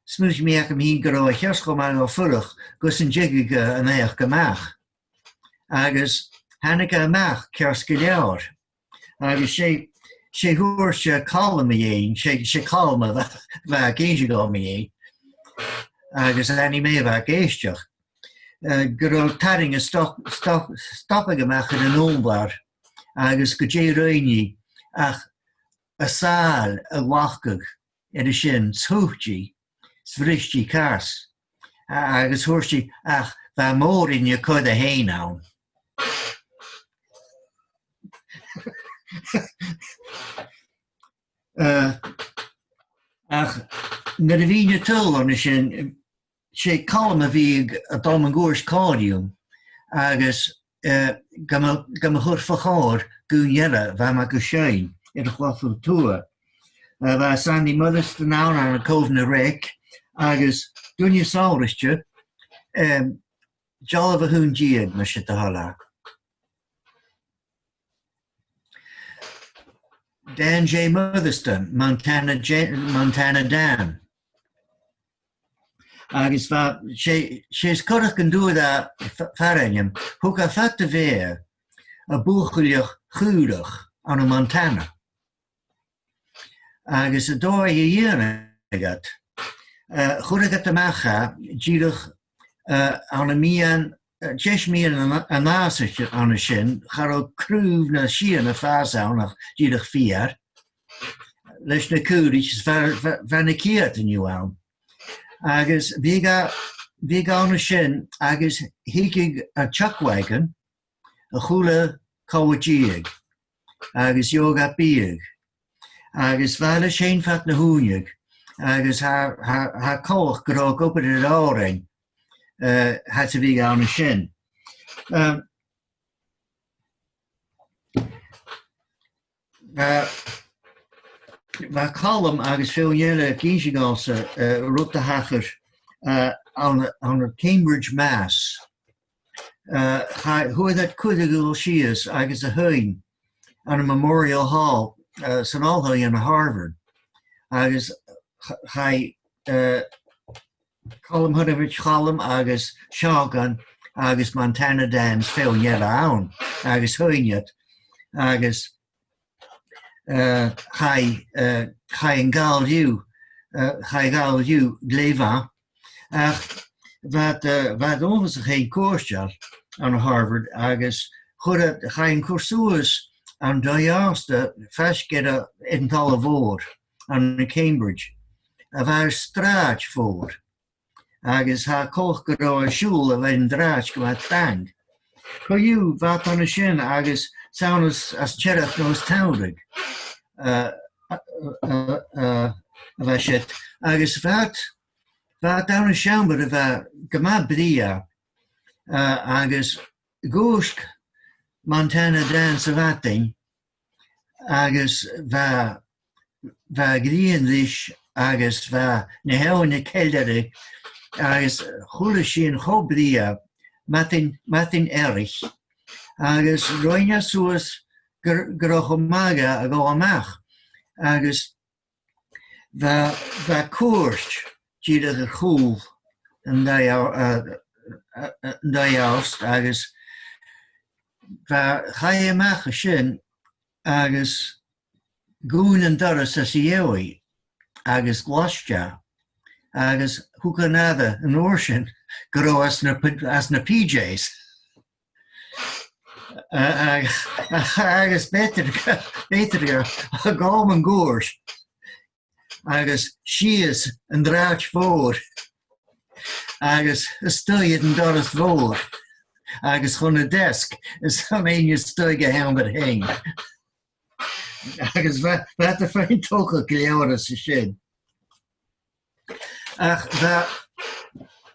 Smaoinich mi agam fhìn gun robh e cheart cho math gu fuireach gus an tigeadh, eh, an naidheachd a-mach. Agus thàinig e a-mach ceart gu leòr. Agus 's e, 's e thuirt, eh, Calum mu dheidhinn, 's e, 's e Calum a bha, bha ag innse dhomh mu dheidhinn. Agus Annie May a bha ag èisteachd. Eh, gun robh tarraing a' stop-, stop-, stopadh a-mach air an ùrlar, agus gu dè rinn i ach an sàil a ghlacadh air a sin, 's thuit i, 's bhris i cas. A-, agus thuirt i, ach bha mòran a' coire fhèin ann. Eh, ach nuair a bhithinn a' tadhal an sin, 's e Calum a bhiodh a' dol mun cuairt còmhla rium, agus, eh, gam, gam chur fa chomhair dhaoine eile a bha mi gu seinn air a' Chlochar Tuath. Eh, bha Sandy Motherston ann, ann an Còmhnaidh Reic, agus duine sònraichte, em, dealbh a h-aon deug, mas e do thoil e. Dan J. Motherston, Montana J-, Montana Dan. Agus bha, 's e, 's e as coireach gun d' fhuair e f-, far ainm, thug e fad a bheatha a buachailleachd chaorach ann am Montana. Agus an dòigh a dhèanadh iad, eh, chuireadh iad a-mach e dìreach, eh, ann am meadhan, eh, teis meadhan an, an fhàsaich ann a sin, cha robh craobh no sìon a' fàs ann ach dìreach feur, leis na caoraich is bha, bha, bha na ceudan dhiubh ann. Agus bhiodh e, bhiodh e ann a sin agus thigeadh an chuck wagon a h-uile cola-deug agus gheibheadh e biadh. Agus bha e leis fhèin fad na h-ùine agus tha, tha, tha coltach gun robh e ag obair air òrain, eh, fhad 's a bhiodh e ann a sin. Eh, bha, bha Calum agus feadhainn eile ag innse dhomhsa, eh, rud a thachair, eh, ann, ann an Cambridge, Mass. Eh, cha-, fhuair iad cuireadh a dhol sìos agus a sheinn ann am Memorial Hall, eh, san oilthigh ann an Harvard. Agus ch-, chaidh, eh, Calum Huireamait Chaluim agus Seògan agus Montana Dan is feadhainn eile ann agus sheinn iad agus, eh, chaidh, eh, chaidh an gabhail dhiubh, eh, chaidh a ghabhail dhiubh glè mhath. Ach bha iad, eh, bha iad uabhasach fhèin cofhurtail ann an Harvard agus chuir iad, chaidh an cur suas an taigh-òsta faisg air a, air an talla mhòr ann an Cambridge, a bha air sràid mhòr, agus tha coltach gun robh an siubhal a bh' air an t-sràid gu math trang. Co-dhiù, bha iad ann a sin agus 's ann às, às Tearach no às Teamhraidh, eh, eh, eh, eh, a bha siud. Agus bha iad, bha iad ann an seòmar a bha gu math brèagha, eh, agus dhùisg Montana Dan sa mhadainn, agus bha, bha a' ghrian ris, agus bha na h-eòin a' ceilearadh, agus a h-uile sìon cho brèagha, madainn, madainn earraich, agus rinn e suas gur, gun robh e cho math dha a dhol a-mach, agus bha, bha cuairt dìreach air cùl an taigh-ò-, eh, eh, eh, an taigh-òsta agus bha, chaidh e a-mach à sin agus dhùin an doras às a dhèidh agus ghlaist e, agus thug an aire an uair sin gun robh e às na p-, às na P Js. A-, a-, agus b' fheudar, b' fheudar dha a dhol mun cuairt agus sìos an t-sràid mhòr agus a-staigh air an doras mhòr agus chun an deasg is am faighinn a-staigh a th' ann air fhèin. Agus bha, bha iad a' faighinn togail gu leòr às a sin. Ach bha,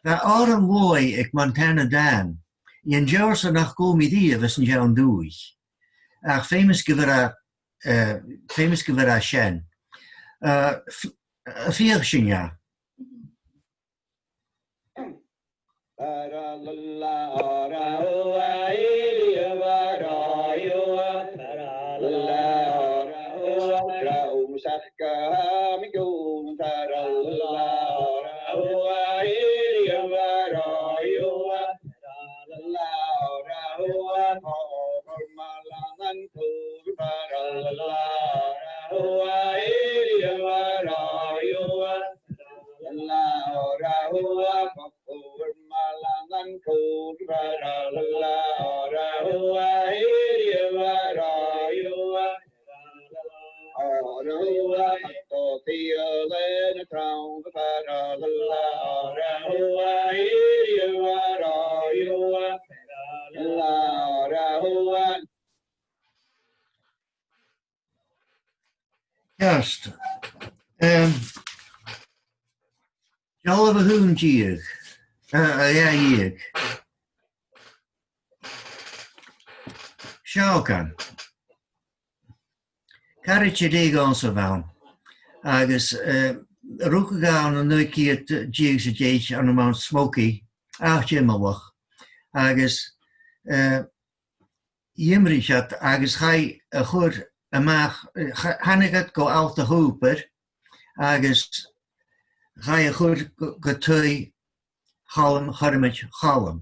bha òran luaidh aig Montana Dan, dhen t-seòrsa nach cuala mi riamh anns an t-seann dùthaich. Ach feumaidh gu bheil e, eh, feumaidh gu bheil e sean. Eh, f-, feuch sinn e. Ceart. Em, dealbh a h-aon deug, eh, a dhà dheug. Seògan. Caraid a dh'eug anns a' bhonn. Agus, eh, rugadh e ann an naoi ceud deug 's a deich ann am Mount Smoky, àite iomallach. Agus, eh, dh'imrich iad agus chaidh a chur a-mach, eh, cha-, thàinig iad gu Allt a' Chùbair agus chaidh a chur gu, gu taigh Chaluim, Chormaic Chaluim.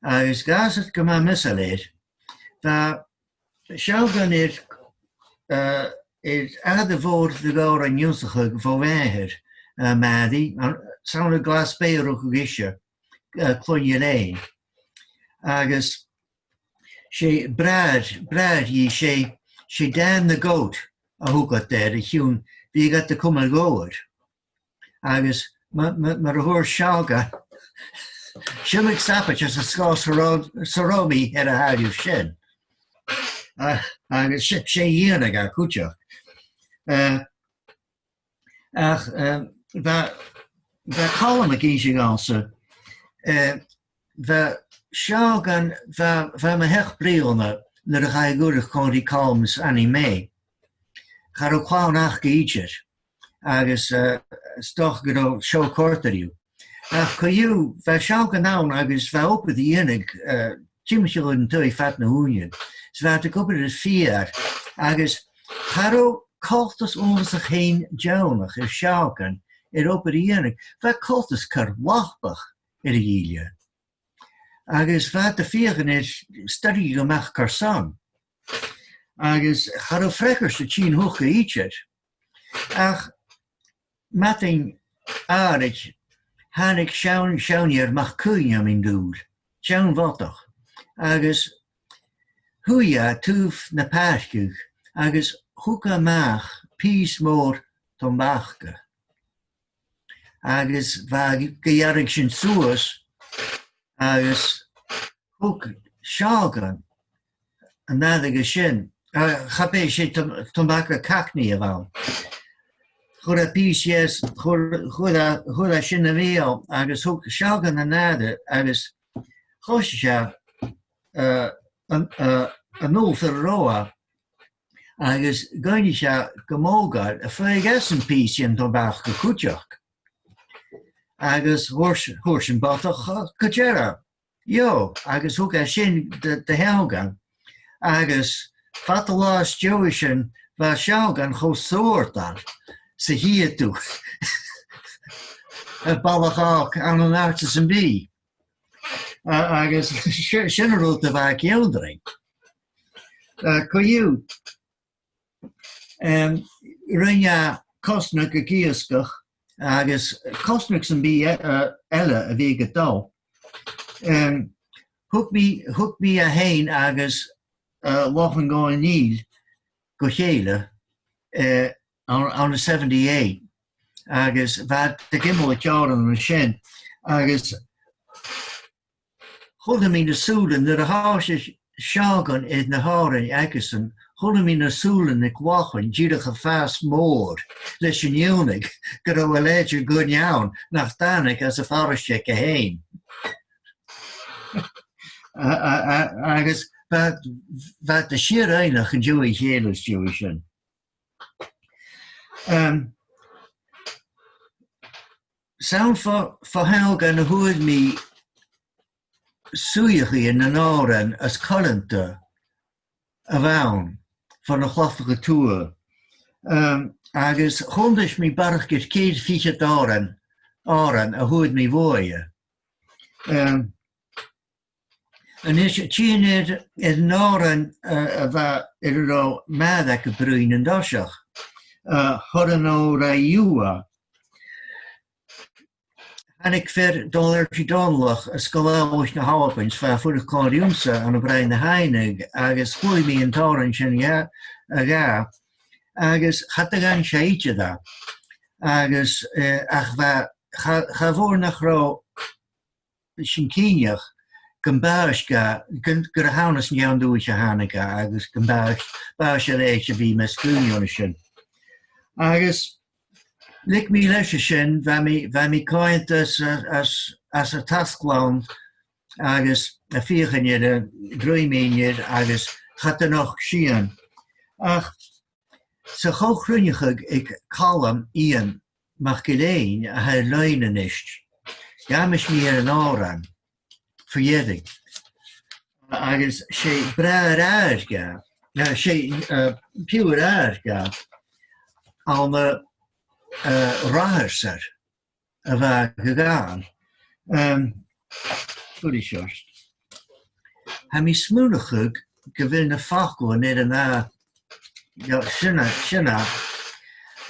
Agus dh'fhàs iad gu math measail air, bha Seògan air, eh, air aire mhòr de dh'òrain ionnsachadh bho mhàthair, eh, Màiri, an, 's ann à Glas Beurach a bha ise, eh, Cloinn Elaine. Agus 's e bràthair, bràthair dhi, 's e, 's e Dan the Goat a thugadh air, a chionn bhiodh iad a' cumail gobhair. Agus ma, ma, mar a thuirt Seògan, sin ag sabaid às an sgoil sa robh, sa robh mi air a thàilleabh sin. A-, agus 's e, 's e dhèanadh e cuideachd. Eh, ach, eh, bha, bha Calum ag innse dhòmhsa, eh, bha Seògan, bha, bha e mu sheachd bliadhna nuair a chaidh a dh'fhuireach còmhla ri Calum is Annie May. Cha robh clann aca idir, agus, eh, 's dòcha gun robh seo a' còrdadh riutha. Ach co-dhiù, bha Seògan ann agus bha obair a dhèanamh, eh, timcheall air an taigh fad na h-ùine. Is bha iad ag obair air feur, agus cha robh coltas uabhasach fhèin deònach air Seògan air obair a dhèanamh. Bha coltas car lapach air a' ghille. Agus bha iad a' feuchainn ri stèidheachadh a-mach carson. Agus cha robh freagairt a' tighinn thuca idir. Ach madainn àraid, thàinig seann, seann fhear, MacCuimhne, mun dùil, seann bhodach, agus shuidh e taobh na pàirceadh agus thug e a-mach pìos mòr tombaca. Agus bha e ga ghearradh sin suas, agus thug Seògan an aire sin, eh, cha b' e, 's e tom-, tombaca Cockney a bh' ann. Chuir e pìos dheth, chuir, chuir e, chuir e sin a bheul, agus thug Seògan an aire, agus choisich e, eh, an, eh, an ubhal far an robh e, agus dh'fhaighnich e gu mòr gu leòr am faigheadh esan pìos den tombaca cuideachd. Agus thuirt, thuirt am bodach, gu dearbh, gheibh, agus thug e sin do, do Sheògan. Agus fad an latha às dèidh sin, bha Seògan cho sònraichte 's a chitheadh tu, a' bhalach òg ann an àite sam bith. A-, agus si-, sin an rud a bha ag ionndrainn. Eh, co-dhiù, em, rinn e cosnadh ag iasgach, agus cosnadh sam bith e-, eh, eile a bhiodh a' dol. Em, thug mi, thug mi e fhèin agus, eh, Lachlainn Dhòmhnaill gu chèile, eh, ann, ann an seventy-eight, agus bha iad ag imeall an t-seòrsa an sin, agus chunnaic mi na sùilean, nuair a thòisich Seògan air na h-òrain aigesan, chunnaic mi na sùilean aig Lachlainn dìreach a' fàs mòr leis an iongnadh gun robh a leithid de dhuine ann nach tàinig às a' phàiste aige fhèin. A, a, a, agus bha, bha iad a' sìor fhoighneachd an dèidh a chèile às dèidh sin. Em, 's ann fo, fo Sheògan a fhuair mi suidheachaidhean nan òran as coileanta a bh' ann far na cladach a tuath. Em, agus chunnt mi barrachd air ceithir fichead òran, òran a fhuair mi bhuaithe. Em, a-nis, tighinn air, air an òran, eh, a bha air an robh Màiri ag bruidhinn an toiseach, eh, Thorann Òir a Iùbha. Thàinig fear, Dòmhnall Uilleam Dòmhnallach, à Sgoil Eòlais na h-Alba, 's bha e a' fuireach còmhla riumsa ann am Bràigh na h-Aibhneadh, agus chuala mi an t-òran sin a dhà, a dhà, agus cha do dh'aithnich e idir e. Agus, eh, ach bha, cha, cha mhòr nach robh sinn cinnteach gum b' àbhaist dha, gun, gur ann às an t-seann dùthaich a thàinig e, agus gum b' àbhaist, b' àbhaist a leithid a bhith mas cuimhne oirre sin. Agus leig mi leis an sin, bha mi, bha mi a' coimhead às, às, às an tasglann agus a' feuchainn ri, ri mìneachadh agus cha do nochd sìon. Ach sa cho-chruinneachadh aig Calum Iain MacGill-Eain a tha air loidhne a-nis, dh'amais mi air an òran fa dheireadh. Agus 's e bràthair-athair dha eh, 's e, eh, piuthar àrd, eh, ann an, eh, Ratharsair a bha e ag obair. Em, fuirich ort. Tha mi a' smaoineachadh gu bheil na faclan air an ath, no, sin e, sin e.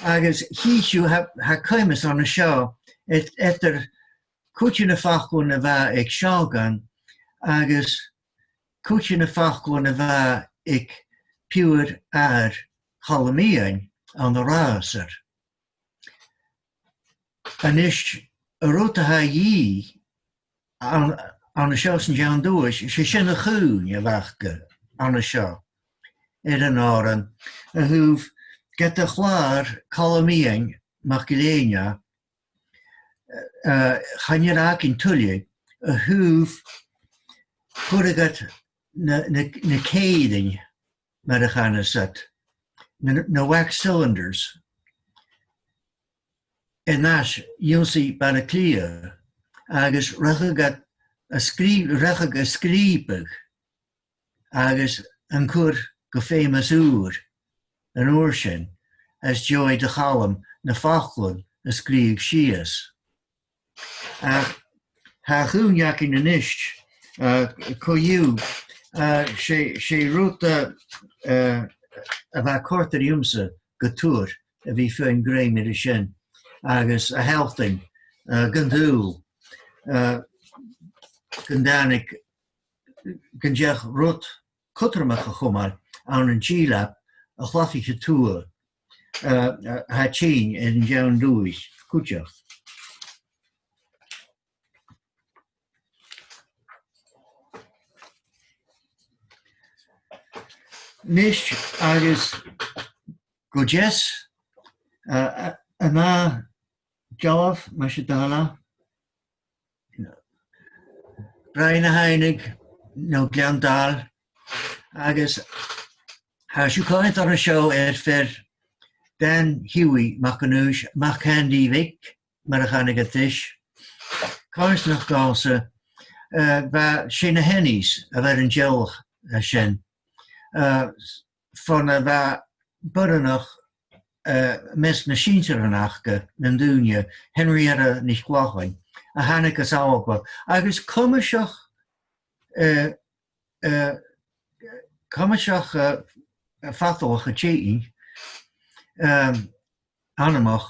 Agus chì sibh, tha, tha coimeas ann an seo, ead-, eadar cuid de na faclan a bha aig Seògan agus cuid de na faclan a bha aig piuthar-athair Chaluim Iain ann an Ratharsair. A-nis, an rud a tha a dhìth ann, ann an seo san t-seann duais, 's e sin a' chuimhne a bh' aca ann an seo air an òran, a thaobh ged a chlàr Calum Iain MacGill-Eain e, eh, chan eil e againn tuilleadh, a thaobh, chuireadh iad na, na, na cèirinn, mar a chanas iad, na, na wax cylinders, a-nis a dh'ionnsaigh Baile Àtha Cliath, agus rachadh iad a sgrìobh-, rachadh a sgrìobadh agus an cur gu feum às ùr an uair sin, às dèidh do Chalum na faclan a sgrìobhadh sìos. Ach tha a' chuimhne againn a-nis, eh, co-dhiù, eh, 's e, 's e rud, eh, eh, a bha a' còrdadh riumsa gu tur a bhith a' faighinn grèim air a sin, agus a shealltainn, eh, gun dùil, eh, gun tàinig, gun deach rud cudromach a chumail ann an dìleab a' chladaich a tuath, eh, eh, a tha tighinn air an t-seann dùthaich cuideachd. Nis agus gu deas, eh, eh, an ath dealbh, mas e do thoil e. Bràigh na h-Aibhneadh, no Gleann Dail, agus tha sibh a' coimhead air an seo air fear Dan Hughie MacAonghais, MacAndy Bheag, mar a chanadh iad ris. Coimhearsnach dhòmhsa, eh, bha, 's e na Hennies a bh' air an teaghlach, eh, sin. Eh, fon a bha boireannach, eh, am measg nan sinnsearan aca, nan daoine, Henrietta NicLachlainn, a thàinig às Alba, agus cuimseach, eh, eh, cuimseach, eh, fadalach a' tighinn, ehm, anmoch,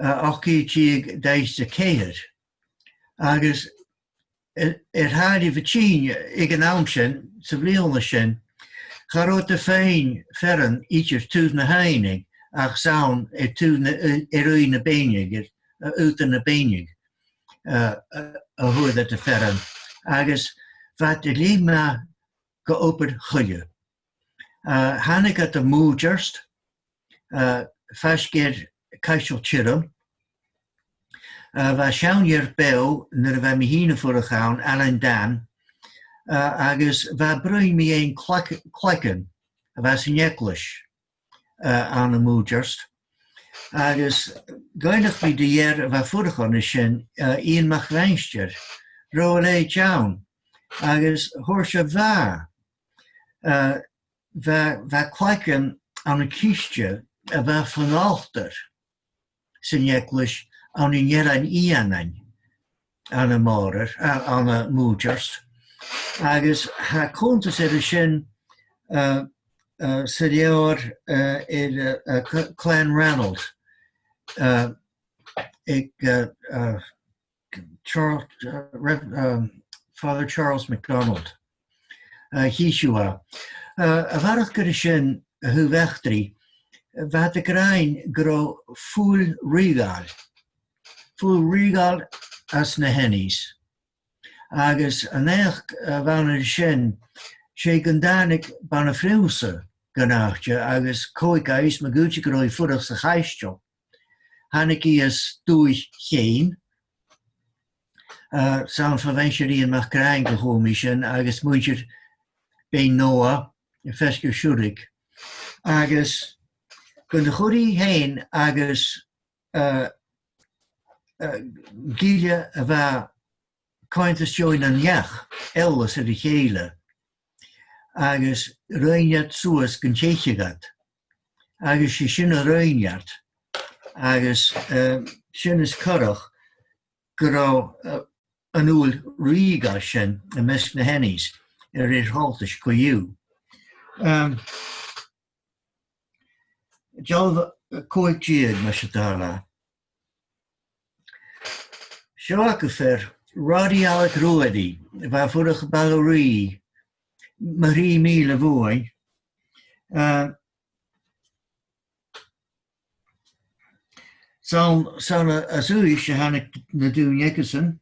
eh, ochd ceud deug, daichead 's a ceithir. Agus air, air tàilleabh a' tighinn aig an àm sin, sa bhliadhna sin, cha robh iad a' faighinn fearann idir taobh na h-aibhne ach 's ann air taobh na, air, air aoigh na beinne, air, eh, aodann na beinne, eh, eh, a fhuair iad am fearann. Agus bha iad a' leum gu obair-choille. Eh, thàinig iad a Mùideart, eh, faisg air Caisteal Tioram. Eh, bha seann fhear beò nuair a bha mi fhìn a' fuireach ann, Ailean Dan, eh, agus bha e a' bruidhinn mu dheidhinn clag-, claigeann a bha san eaglais, eh, ann am Mùideart. Agus dh'fhaighnich mi do dh'fhear a bha a' fuireach an sin, eh, Iain MacMhaighstir, robh a leithid ann, agus thuirt e bha, eh, bha, bha claigeann ann an ciste a bha fon altair san eaglais ann an Eilean Fhìonain ann am Mòrar, a, ann am Mùideart. Agus tha cunntas air a sin, eh, eh, sa leabhar, eh, air, eh, eh, Cl-, Clann Ranald, eh, aig, eh, eh, Charles, eh, Rev-, um, Father Charles MacDonald. Eh, chì sibh e. Eh, a bharrachd air sin, a thaobh eachdraidh, bha iad ag ràdh gun robh fuil rìoghail, fuil rìoghail anns na Hennies. Agus an naidheachd, eh, a bh' ann air sin, 's e gun tàinig bana-phrionnsa dhan àite agus cò aig a tha fhios, ma dh'fhaodte gun robh i a' fuireach sa chaisteal. Thàinig i às dùthaich Cheann, eh, 's ann fo mhaighstir Iain MacRaing a chuala mi sin, agus muinntir Beinn Noah, faisg air Siùdaig. Agus gun do chuir i fhèin agus, eh, eh, gille a bha coimhead às dèidh nan each eòlas air a chèile. agus rinn iad suas gun teicheadh iad. Agus 's e sin a rinn iad. Agus, eh, sin as coireach gun robh, eh, an fhuil ruigheach sin am measg na h-Annies air ar thairgsinn co-dhiù. Em, dealbh còig deug, mas e do thoil e. Seo agaibh fear, Roddy Alec Ruairidh, a bha a' fuireach à Baile Uí Rìgh, mu thrì mìle bhuainn. Eh, 's ann, 's ann a, às Uibhist a thàinig na daoine aigesan.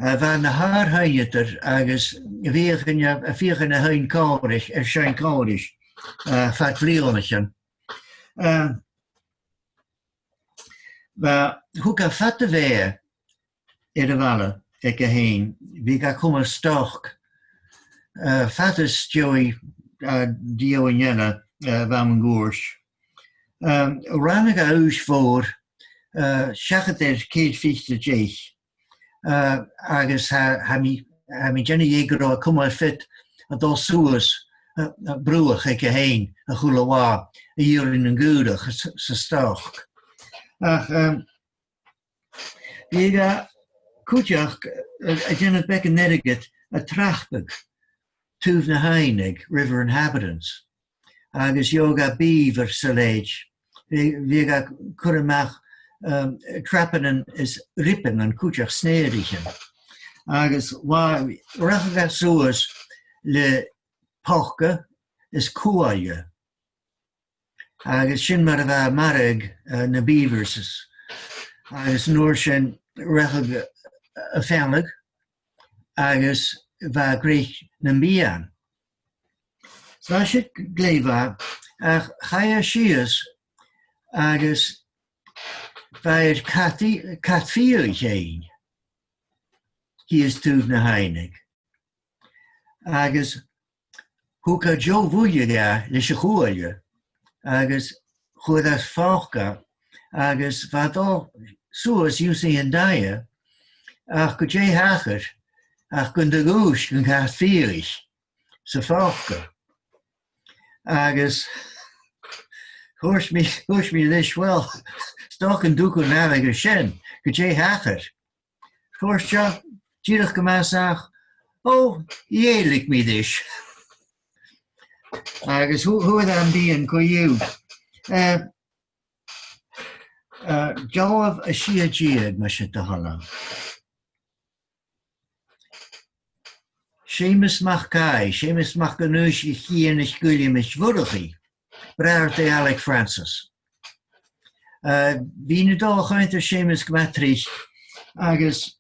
Eh, bha e na shàr-sheinneadair agus a' feuchainn, a' feuchainn a sheinn còmhla ris, air seinn còmhla ris, eh, fad bhliadhnaichean. Eh, bha, thug e fada bheatha air a' bhaile aige fhèin, bhiodh e a' cumail stoc, eh, fad is dòigh, eh, de dhaoine eile, eh, a bha mun cuairt. Eh, ràinig e aois mhòr, eh, seachad air ceithir fichead 's a deich, eh, agus tha, tha mi, tha mi a' dèanamh dheth gun robh e a' cumail fit a' dol suas, eh, eh, bruach aige fhèin a h-uile là, a dh'iarraidh nan caorach sa, sa stoc. Ach, eh, bhiodh e cuideachd, eh, a' dèanamh beagan airgid a' trapadh taobh na h-aibhne aig river inhabitants. Agus gheibheadh e beaver sa leithid. Bhiodh, bhiodh e a' cur a-mach, um, trapannan is ribeannan cuideachd, snèirichean. Agus bha, rachadh e suas le poca is cuaille. Agus sin mar a bha e a' marbhadh, eh, na beavers. Agus an uair sin rachadh e a phlanadh agus bha e a' creic nam bian. Is bha sin glè mhath, ach chaidh e sìos agus bha e air cat, cat-fiadhaich fhaighinn shìos taobh na h-aibhne. Agus thug e deagh bhuille dha leis a' chuaille, agus chuir e às phòca, agus bha e a' dol suas ionnsachadh an taighe, ach gu dè thachair, ach gun do dhùisg an cat-fiadhaich sa phòca. Agus thuirt mi, thuirt mi ris, well, 's dòcha an tug thu an t-amhaich sin, gu dè thachair? Thuirt e, dìreach gu math sàmhach, o, dh'èilig mi ris. Agus thu-, fhuair e am bian co-dhiù. Eh, eh, dealbh a sia deug, mas e do thoil e. Seumas MacAoidh, Seumas MacAonghais a' Chianaich Guilleimich Mhurchaidh, bràthair do Alec Francis. Eh, bha mi a' dol a choimhead air Seumas gu math tric, agus,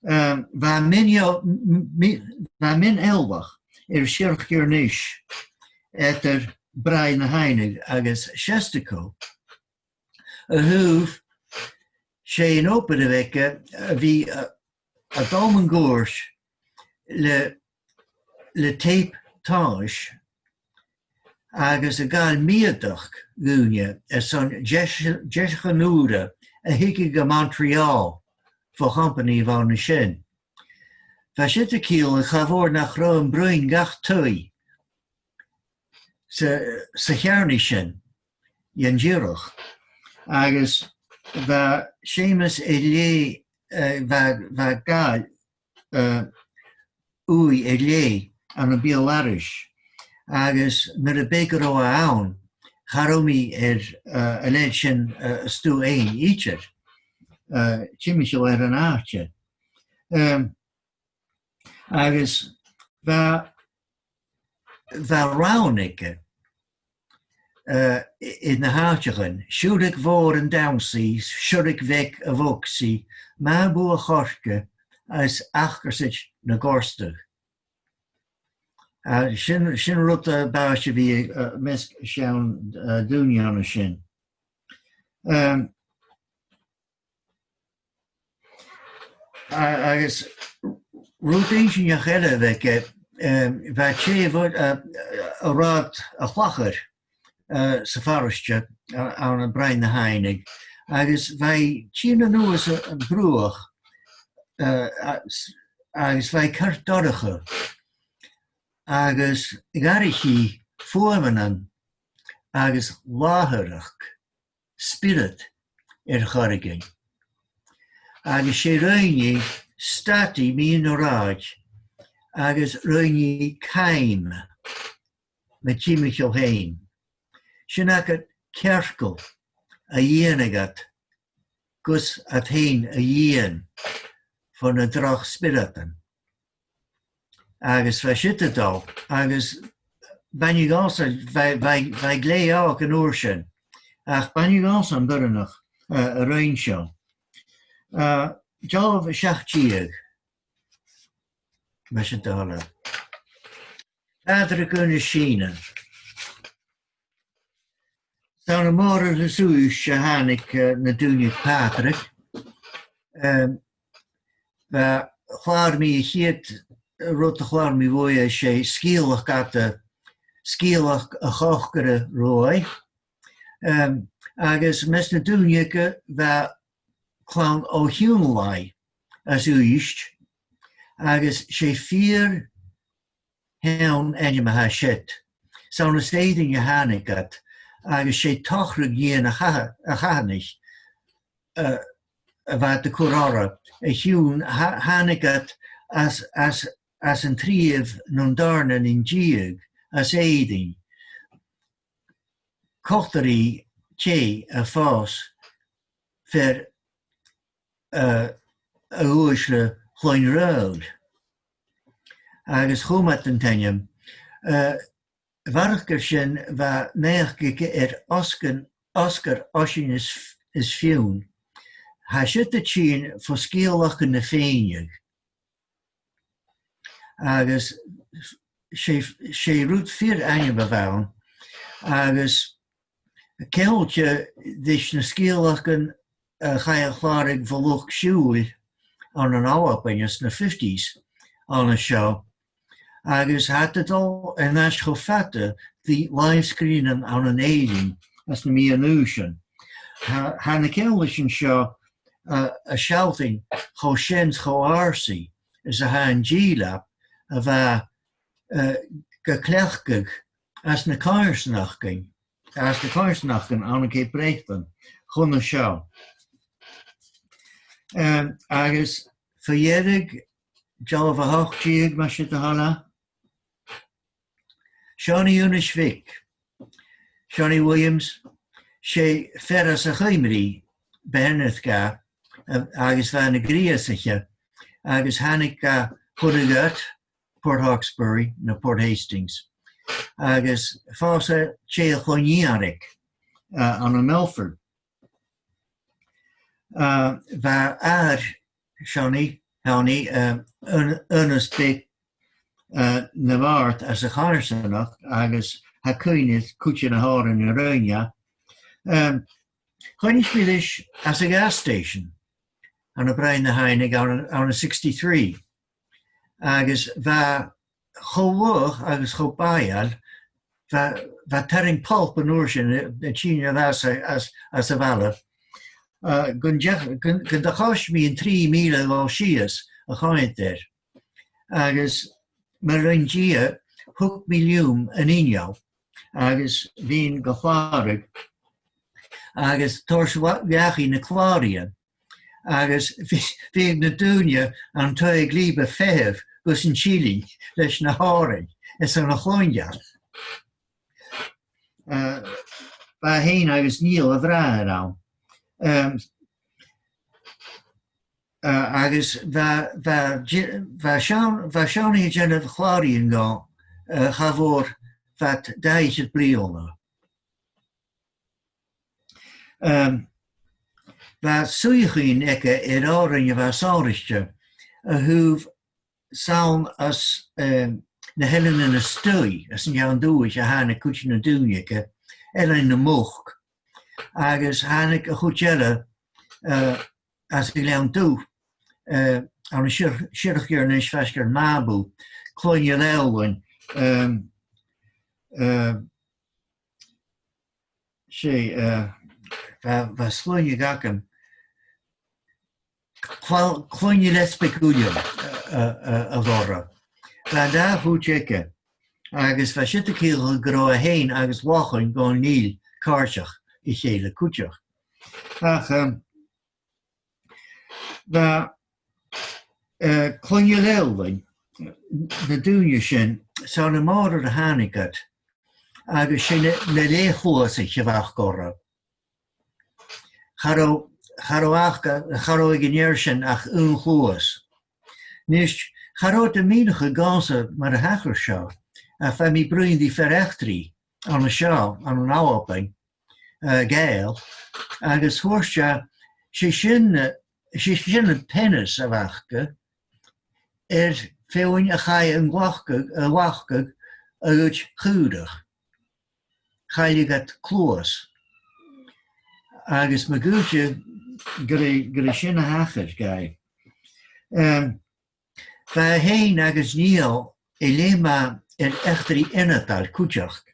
eh, bha mion-, m-, mi-, bha mion-eòlach air Siorrachd Inbhir Nis eadar Bràigh na h-Aibhne agus Seastaco. A thaobh, 's e an obair a bh' aige, a bhith, eh, a' dol mun cuairt le, le teip tomhais agus a' gabhail meudachd dhaoine airson deis-, deiseachan ùra a thigeadh gu Montreal bho chompanaidh a bh' ann an sin. Bha siud a' ciallachadh cha mhòr nach robh e am broinn gach taigh sa, sa cheàrnaidh sin dhen t-siorrachd. Agus bha Seumas air leth, eh, bha, bha gabhail, eh, ùidh air leth ann am beul-aithris. Agus nuair a b' e gun robh e ann, cha robh mi air, eh, a leithid sin, eh, a stuth fhaighinn idir, eh, timcheall air an àite. Em, Agus bha, bha rann aige, eh, air na h-àiteachan, Siùdaig Mhòr an Dannsaidh, Siùdaig Bheag a' Bhogsaidh, Maigh Mhua Choirce is Acarsaid na Gorstadh. A, sin, sin rud a b' àbhaist a bhith, eh, am measg seann, eh, daoine ann an sin. Em, A-, agus rud inntinneach eile a bh' aige, eh, bha e a' teicheadh, eh, an rathad a' chlachair, eh, sa pharaiste, eh, ann am Bràigh na h-Aibhne, agus bha e a' tighinn a-nuas a, a' bhruach, eh, a-, s-, agus bha e ceart dorcha. agus dh'fhairich i fuaimean agus làthaireachd spiorad air choreigin. Agus 's e rinn i stad i mu na rathad agus rinn i caim mu thimcheall fhèin. Sin agad cearcall a dhèanadh iad gus iad fhèin a dhìon bho na droch spioradain. Agus bha siud a' dol, agus bha i a' dol sa, bha, bha, bha i glè òg an uair sin, ach bha i a' dol san doireannach, eh, a rinn seo. Eh, dealbh a seachd deug, mas e do thoil e. Pàdraig Aonghais Sìne. 'S ann à Mòrar as Uibhist a thàinig, eh, na daoine aig Pàdraig. Em, bha, chlàr mi a' chiad rud a chlàr mi bhuaithe, 's e sgeulachd fhada, sgeulachd a' Chòcaire Ruaidh. Em, agus am measg nan daoine aige bha Clann Ò Hiùnlaigh às Uibhist, agus 's e fìor sheann ainm a tha siud. 'S ann às Èirinn a thàinig iad, agus 's e Tochradh Iain a' Cha-, a' Chanaich, eh, a bha iad a' cur orra. A chionn tha-, thàinig iad às, às, às an treas no an dàrna linn deug às Èirinn. Cotairidh teth a' fàs fear, eh, a dh'uaisle Chloinn Reul. Agus chùm iad an t-ainm. Eh, a bharrachd air sin, bha naidheachd aige air Osgan-, Osgar Oisein is, is Fionn. Tha siud a' tighinn bho sgeulachdan na Fèinneadh. Agus 's e, 's e rud fìor ainneamh a bh' ann, agus ceangailte ris na sgeulachdan, eh, a chaidh a chlàradh bho luchd-siubhail ann an Alba anns na fifties ann an seo, agus tha iad a' dol air ais cho fada ri làmh-sgrìobhainnean ann an Èirinn anns na meadhan-aoisean. Tha, tha na ceanglaichean seo, eh, a' sealltainn cho sean 's cho àrsaidh is a tha an dìleab a bha, eh, ga cleachdadh anns na coimhearsnachdan, anns na coimhearsnachdan ann an Ceap Breatainn chun a seo. Em, agus fa dheireadh, dealbh a h-ochd deug, mas e do thoil e. Seonaidh Aonghais Bhig. Seonaidh Williams, 's e fear às a' Chuimrigh, b' e Bearnait dha, a-, agus bha e na Greusaiche, agus thàinig e a Churragh Àrd, Port Hawkesbury no Port Hastings. Agus phòs e tè a' Chloinn Fhiathraig, eh, ann am Melford. Eh, bha athair Seonaidh, Seonaidh, eh, Aon-, Aonghas Bhig, eh, na bhàrd anns a' choimhearsnachd, agus tha cuimhne air cuid de na h-òrain a rinn e. Em, choinnich mi ris anns a' gas station ann am Bràigh na h-Aibhneadh ann, ann an sixty-three. Agus bha e cho luath agus cho bàidheil, bha, bha e a' tarraing pulp an uair sin, eh, a' tighinn a-mach às, às, às a' bhaile. Eh, gun deach-, gun, gun do choisich mi an trì mìle a dhol sìos a choimhead air. Agus mar a rinn Dia, thug mi leam an inneal, agus bhithinn ga chlàradh, agus toirt dha-, dhachaigh na clàraidhean, agus bhi-, bhiodh na daoine an taigh-leapa a' feitheamh gus an tilleadh leis na h-òrain is an cluinntinn. Eh, bha e fhèin agus Niall a bhràthair ann. Em, eh, agus bha, bha Di-, bha Seon-, bha Seonaidh a' dèanamh clàraidhean dhomh, eh, cha mhòr fad dà fhichead bliadhna. Em, bha suidheachaidhean aige air òrain a bha sònraichte, a thaobh 's ann às, em, na h-Eileanan a Tuath, às an t-Seann Dùthaich a thàinig cuid de na daoine aige, Eilean nam Muc, agus thàinig a' chuid eile, eh, às a' Ghleann Dubh, eh, ann an Sior-, Siorrachd Inbhir Nis faisg air Màbu, Cloinn Leòdhainn, em, em, 's e, eh, bha, bha sloinneadh agam. Cla-, Cloinn Leòdhainn Uilleam, eh, eh, eh, a bh' orra. Bha an dà chuid aige. agus bha siud a' ciallachadh gun robh e fhèin agus Lachlainn gun fhillte càirdeach ri chèile cuideachd. Ach, um, bha, eh, Clann Ghilleathlain, na daoine sin, 's ann à Mòrar a thàinig iad, agus 's e na, na leth-chluasaich a bh' aca orra. Cha robh, cha robh aca, cha robh aig an fhear sin ach aon chluas. A-nis, cha robh iad a' mìneachadh dhòmhsa mar a thachair seo, ach bha mi a' bruidhinn ri fear-eachdraidh ann an seo, ann an Albainn, eh, Gàidheal, agus thuirt e, 's e sin, eh, 's e sin am peanas a bh' aca, air feadhainn a chaidh a ghlacadh, a ghlacadh a ghoid chaorach. Chailleadh iad cluas. Agus ma dh'fhaodte gur e, gur e sin a thachair dhaibh. Em, bha e fhèin agus Niall a' leum air eachdraidh ionadail cuideachd,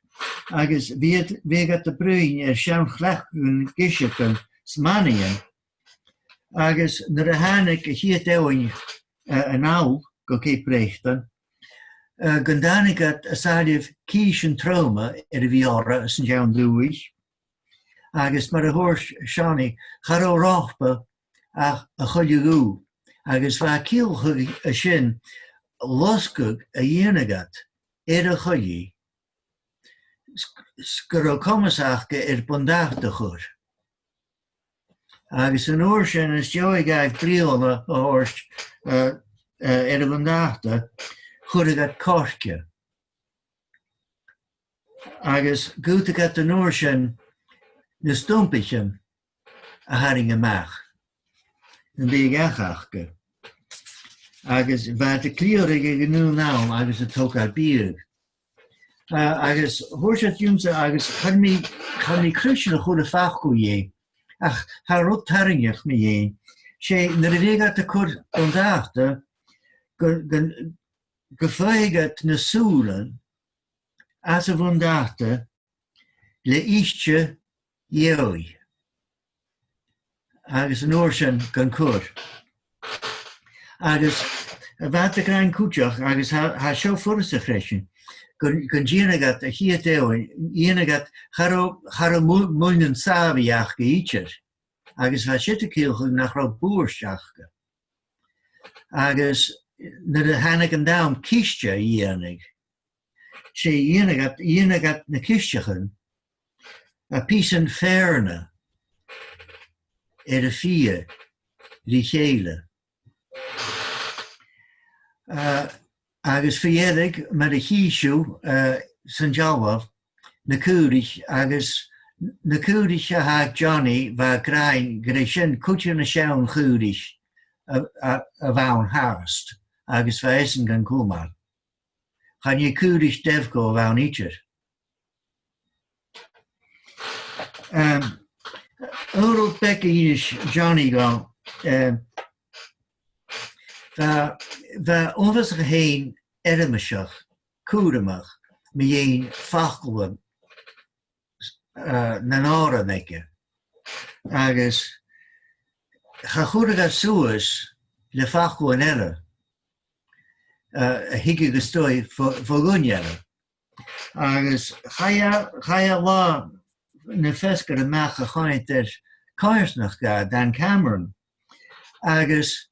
agus bhiodh, bhiodh iad a' bruidhinn air seann chleachdaidhean, giseagan 's manaidhean, agus nuair a thàinig a' chiad fheadhainn, eh, a-nall gu Cape Breton, eh, gun tàinig iad às àireamh cìsean troma air a bhith orra san t-seann dùthaich, agus mar a thuirt Seonaidh, cha robh romhpa ach a' choille dhubh, agus bha e a' ciallachadh sin losgadh a dhèanadh iad air a' choillidh, 's, 's gun robh comas aca air buntàta a chur. Agus an uair sin, às dèidh dhaibh bliadhna a thoirt, eh, eh, air a' bhuntàta, chuireadh iad coirce. Agus dh'fhaodadh iad an uair sin na stumpaichean a tharraing a-mach, am biadh aca. Agus bha iad a' cliathradh aig an aon àm agus a' togail biadh. A-, agus thuirt iad riumsa, agus chan eil mi, chan eil mi cruinn-sa a' cur am facal dheth, ach tha rud tarraingeach mu dheidhinn. 'S e, nuair a bhiodh iad a' cur buntàta, gu, gu, gum faigheadh iad na sùilean às a' bhuntàta le ite dheug. Agus an uair sin gan cur. Agus bha iad ag ràdh cuideachd, agus tha, tha seo furasta freisin, gun, gun dèanadh iad a' chiad fheadhainn, dhèanadh iad, cha robh, cha robh mu-, muilnean sàbhaidh aca idir, agus bha siud a' ciallachadh nach robh buairt aca. Agus nuair a thàinig an t-àm ciste a dhèanamh, 's e dhèanadh iad, dhèanadh iad na cisteachan à pìosan feàrna air a' phìob ri chèile. Eh, agus fa dheireadh, mar a chì sibh, eh, san dealbh, na caoraich, agus na caoraich a tha aig Johnny, bha e ag ràdh gur e sin cuid de na seann chaoraich a, a, a bh' ann fhathast, agus bha esan gan cumail. Chan e caoraich Devco a bh' ann idir. Em, aon rud beag a dh'innis Johnny dhomh, em, bha, bha e uabhasach fhèin eirmseach, cùramach, mu dheidhinn faclan, eh, nan òran aige. Agus cha chuireadh e suas le faclan eile, eh, a thigeadh a-staigh bho, bho dhuine eile. Agus chaidh e, chaidh e latha na feasgar a-mach a choimhead air coimhearsnach dha, Dan Cameron. Agus,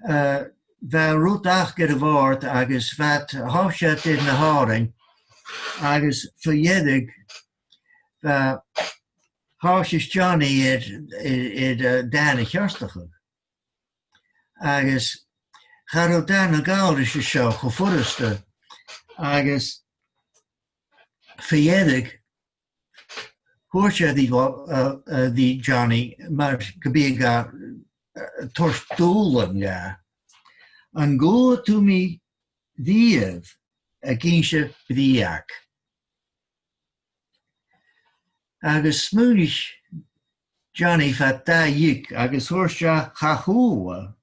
eh, bha rud aca air a' bhòrd agus bha iad, thòisich iad air na h-òrain, agus fa dheireadh, bha, thòisich Johnny air, air, air, eh, Dan a cheartachadh. Agus cha robh Dan a' gabhail ris a seo cho furasta, agus fa dheireadh, thuirt e ri, eh, eh, ri Johnny, mar gum biodh e, eh, toirt dùbhlan dha, "An cuala tu mi riamh ag innse breug?" Agus smaoinich Johnny fad dà dhiog agus thuirt e, "Cha chuala,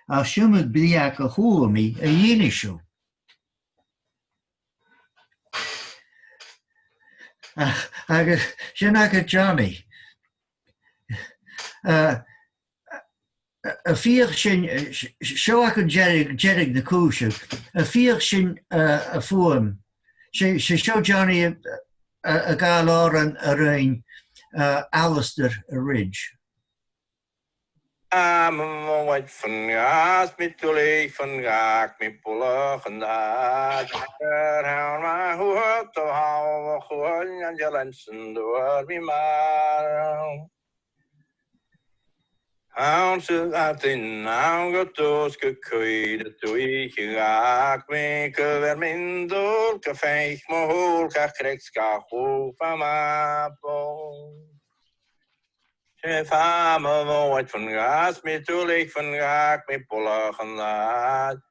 ach 's iomadh breug a chuala mi a dh'innis thu." A-, agus sin agad Johnny. Eh, a' feuch sinn, eh, s-, s-, seo agaibh deireadh, deireadh na cùise, a' feuch sinn, eh, am fuaim 'S e, 's e seo Johnny a, a, a' gabhail òran a rinn, uh, Alasdair à Ridge. Am mhòid fan ghabhas mi duilich, fan ghabh mi buileach an àite, gur ann ma thuat do thàmh a chuain an dealan san d' fhuair mi mar. Anns a' mhadainn ann gu dùsg gu cuid a dùthaich a dh'fhàg mi, gu bheil mi an dùil gum faic mo shùil gach creag 's gach lùb a' mhapa. 'S e fàth mo mhòid fan ghabhas mi duilich, fan ghabh mi buileach an àite,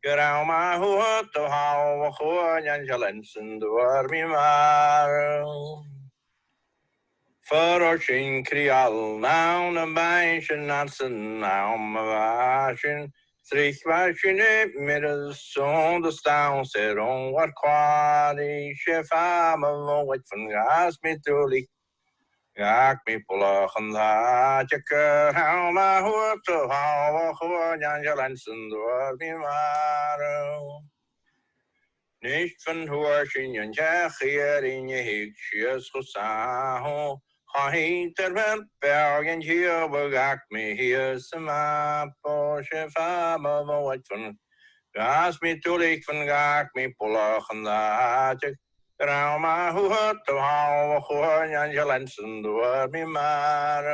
gur ann ma thuat do thàmh a chuain an dealan san d' fhuair mi mar. Fuair sinn crìoch ann am bàs an anns an àm a bha sin, 's tric bha sinn a' mire sùnd a-staigh 's air an uair clàradh. 'S e fàth mo mhòid fan ghabhas mi duilich, ghabh mi buileach an àite, gur ann ma thuat do thàmh a chuain an dealan san d' fhuair mi mar. Nis fan d' fhuair sinn an t-each iarainn a thig sìos cho sàmhach, cha h-eadar mar beag an t-sìobhal a ghabh mi shìos am mapa. 'S e fàth mo mhòid fan ghabhas mi duilich, fan ghabh mi buileach an àite, gur ann ma thuat do thàmh a chuain an dealan san d' fhuair mi mar.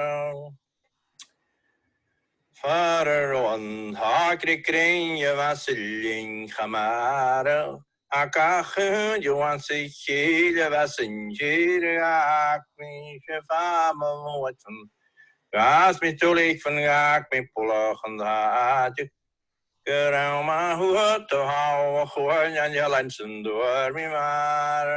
Far an robh an t-acra grinn a bha sa linn cho mòr, ach gach aon dhiubh anns a chèile a bha san tìr a dh'fhàg mi. 'S e fàth mo mhòid fan ghabhas mi duilich, fan ghabh mi buileach an àite, gur ann ma thuat do thàmh a chuain an dealan san d' fhuair mi mar.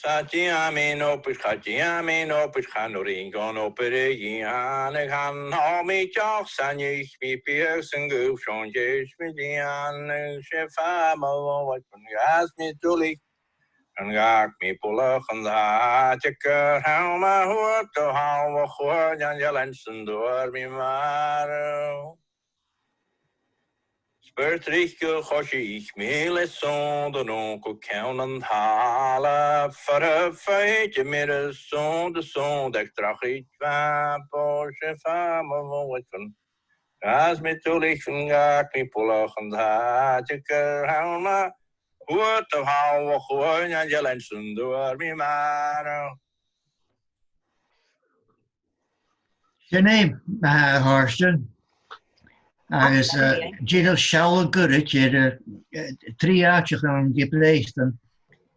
'S a dh'fheumas mi obair, cha dh'fheumas mi obair, chan urrainn dhomh obair a dhèanamh, chan eil mi deoch, 's an ith mi biadh san cùbh seo an deis mi lìonadh. 'S e fàth mo mhòid fan ghabhas mi duilich, fan ghabh mi buileach an àite, gur ann ma thuat do thàmh a chuain an dealan san d' fhuair mi mar. 'S b' fheàrr tric gun coisich mi le sùnd an ùr gu ceann an talla, far am faigh mi mire sùnd, sùnd aig drochaid mhapa. 'S e fàth mo mhòid fan ghabhas mi duilich, fan ghabh mi buileach an àite, gur ann ma thuat do thàmh a chuain an dealan san d' fhuair mi mar. Sin e, uh, Thorsten. Agus, uh, dìreach sealladh goirid air, uh, trì àiteachan ann an Gioblaistean,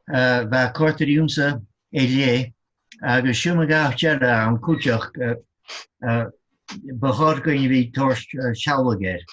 uh, bha còrdadh riumsa a leughadh, agus seo mo ghabh deartha ann cuideachd, uh, uh, bu chòir dhuinn a bhith toirt, uh, sealladh air.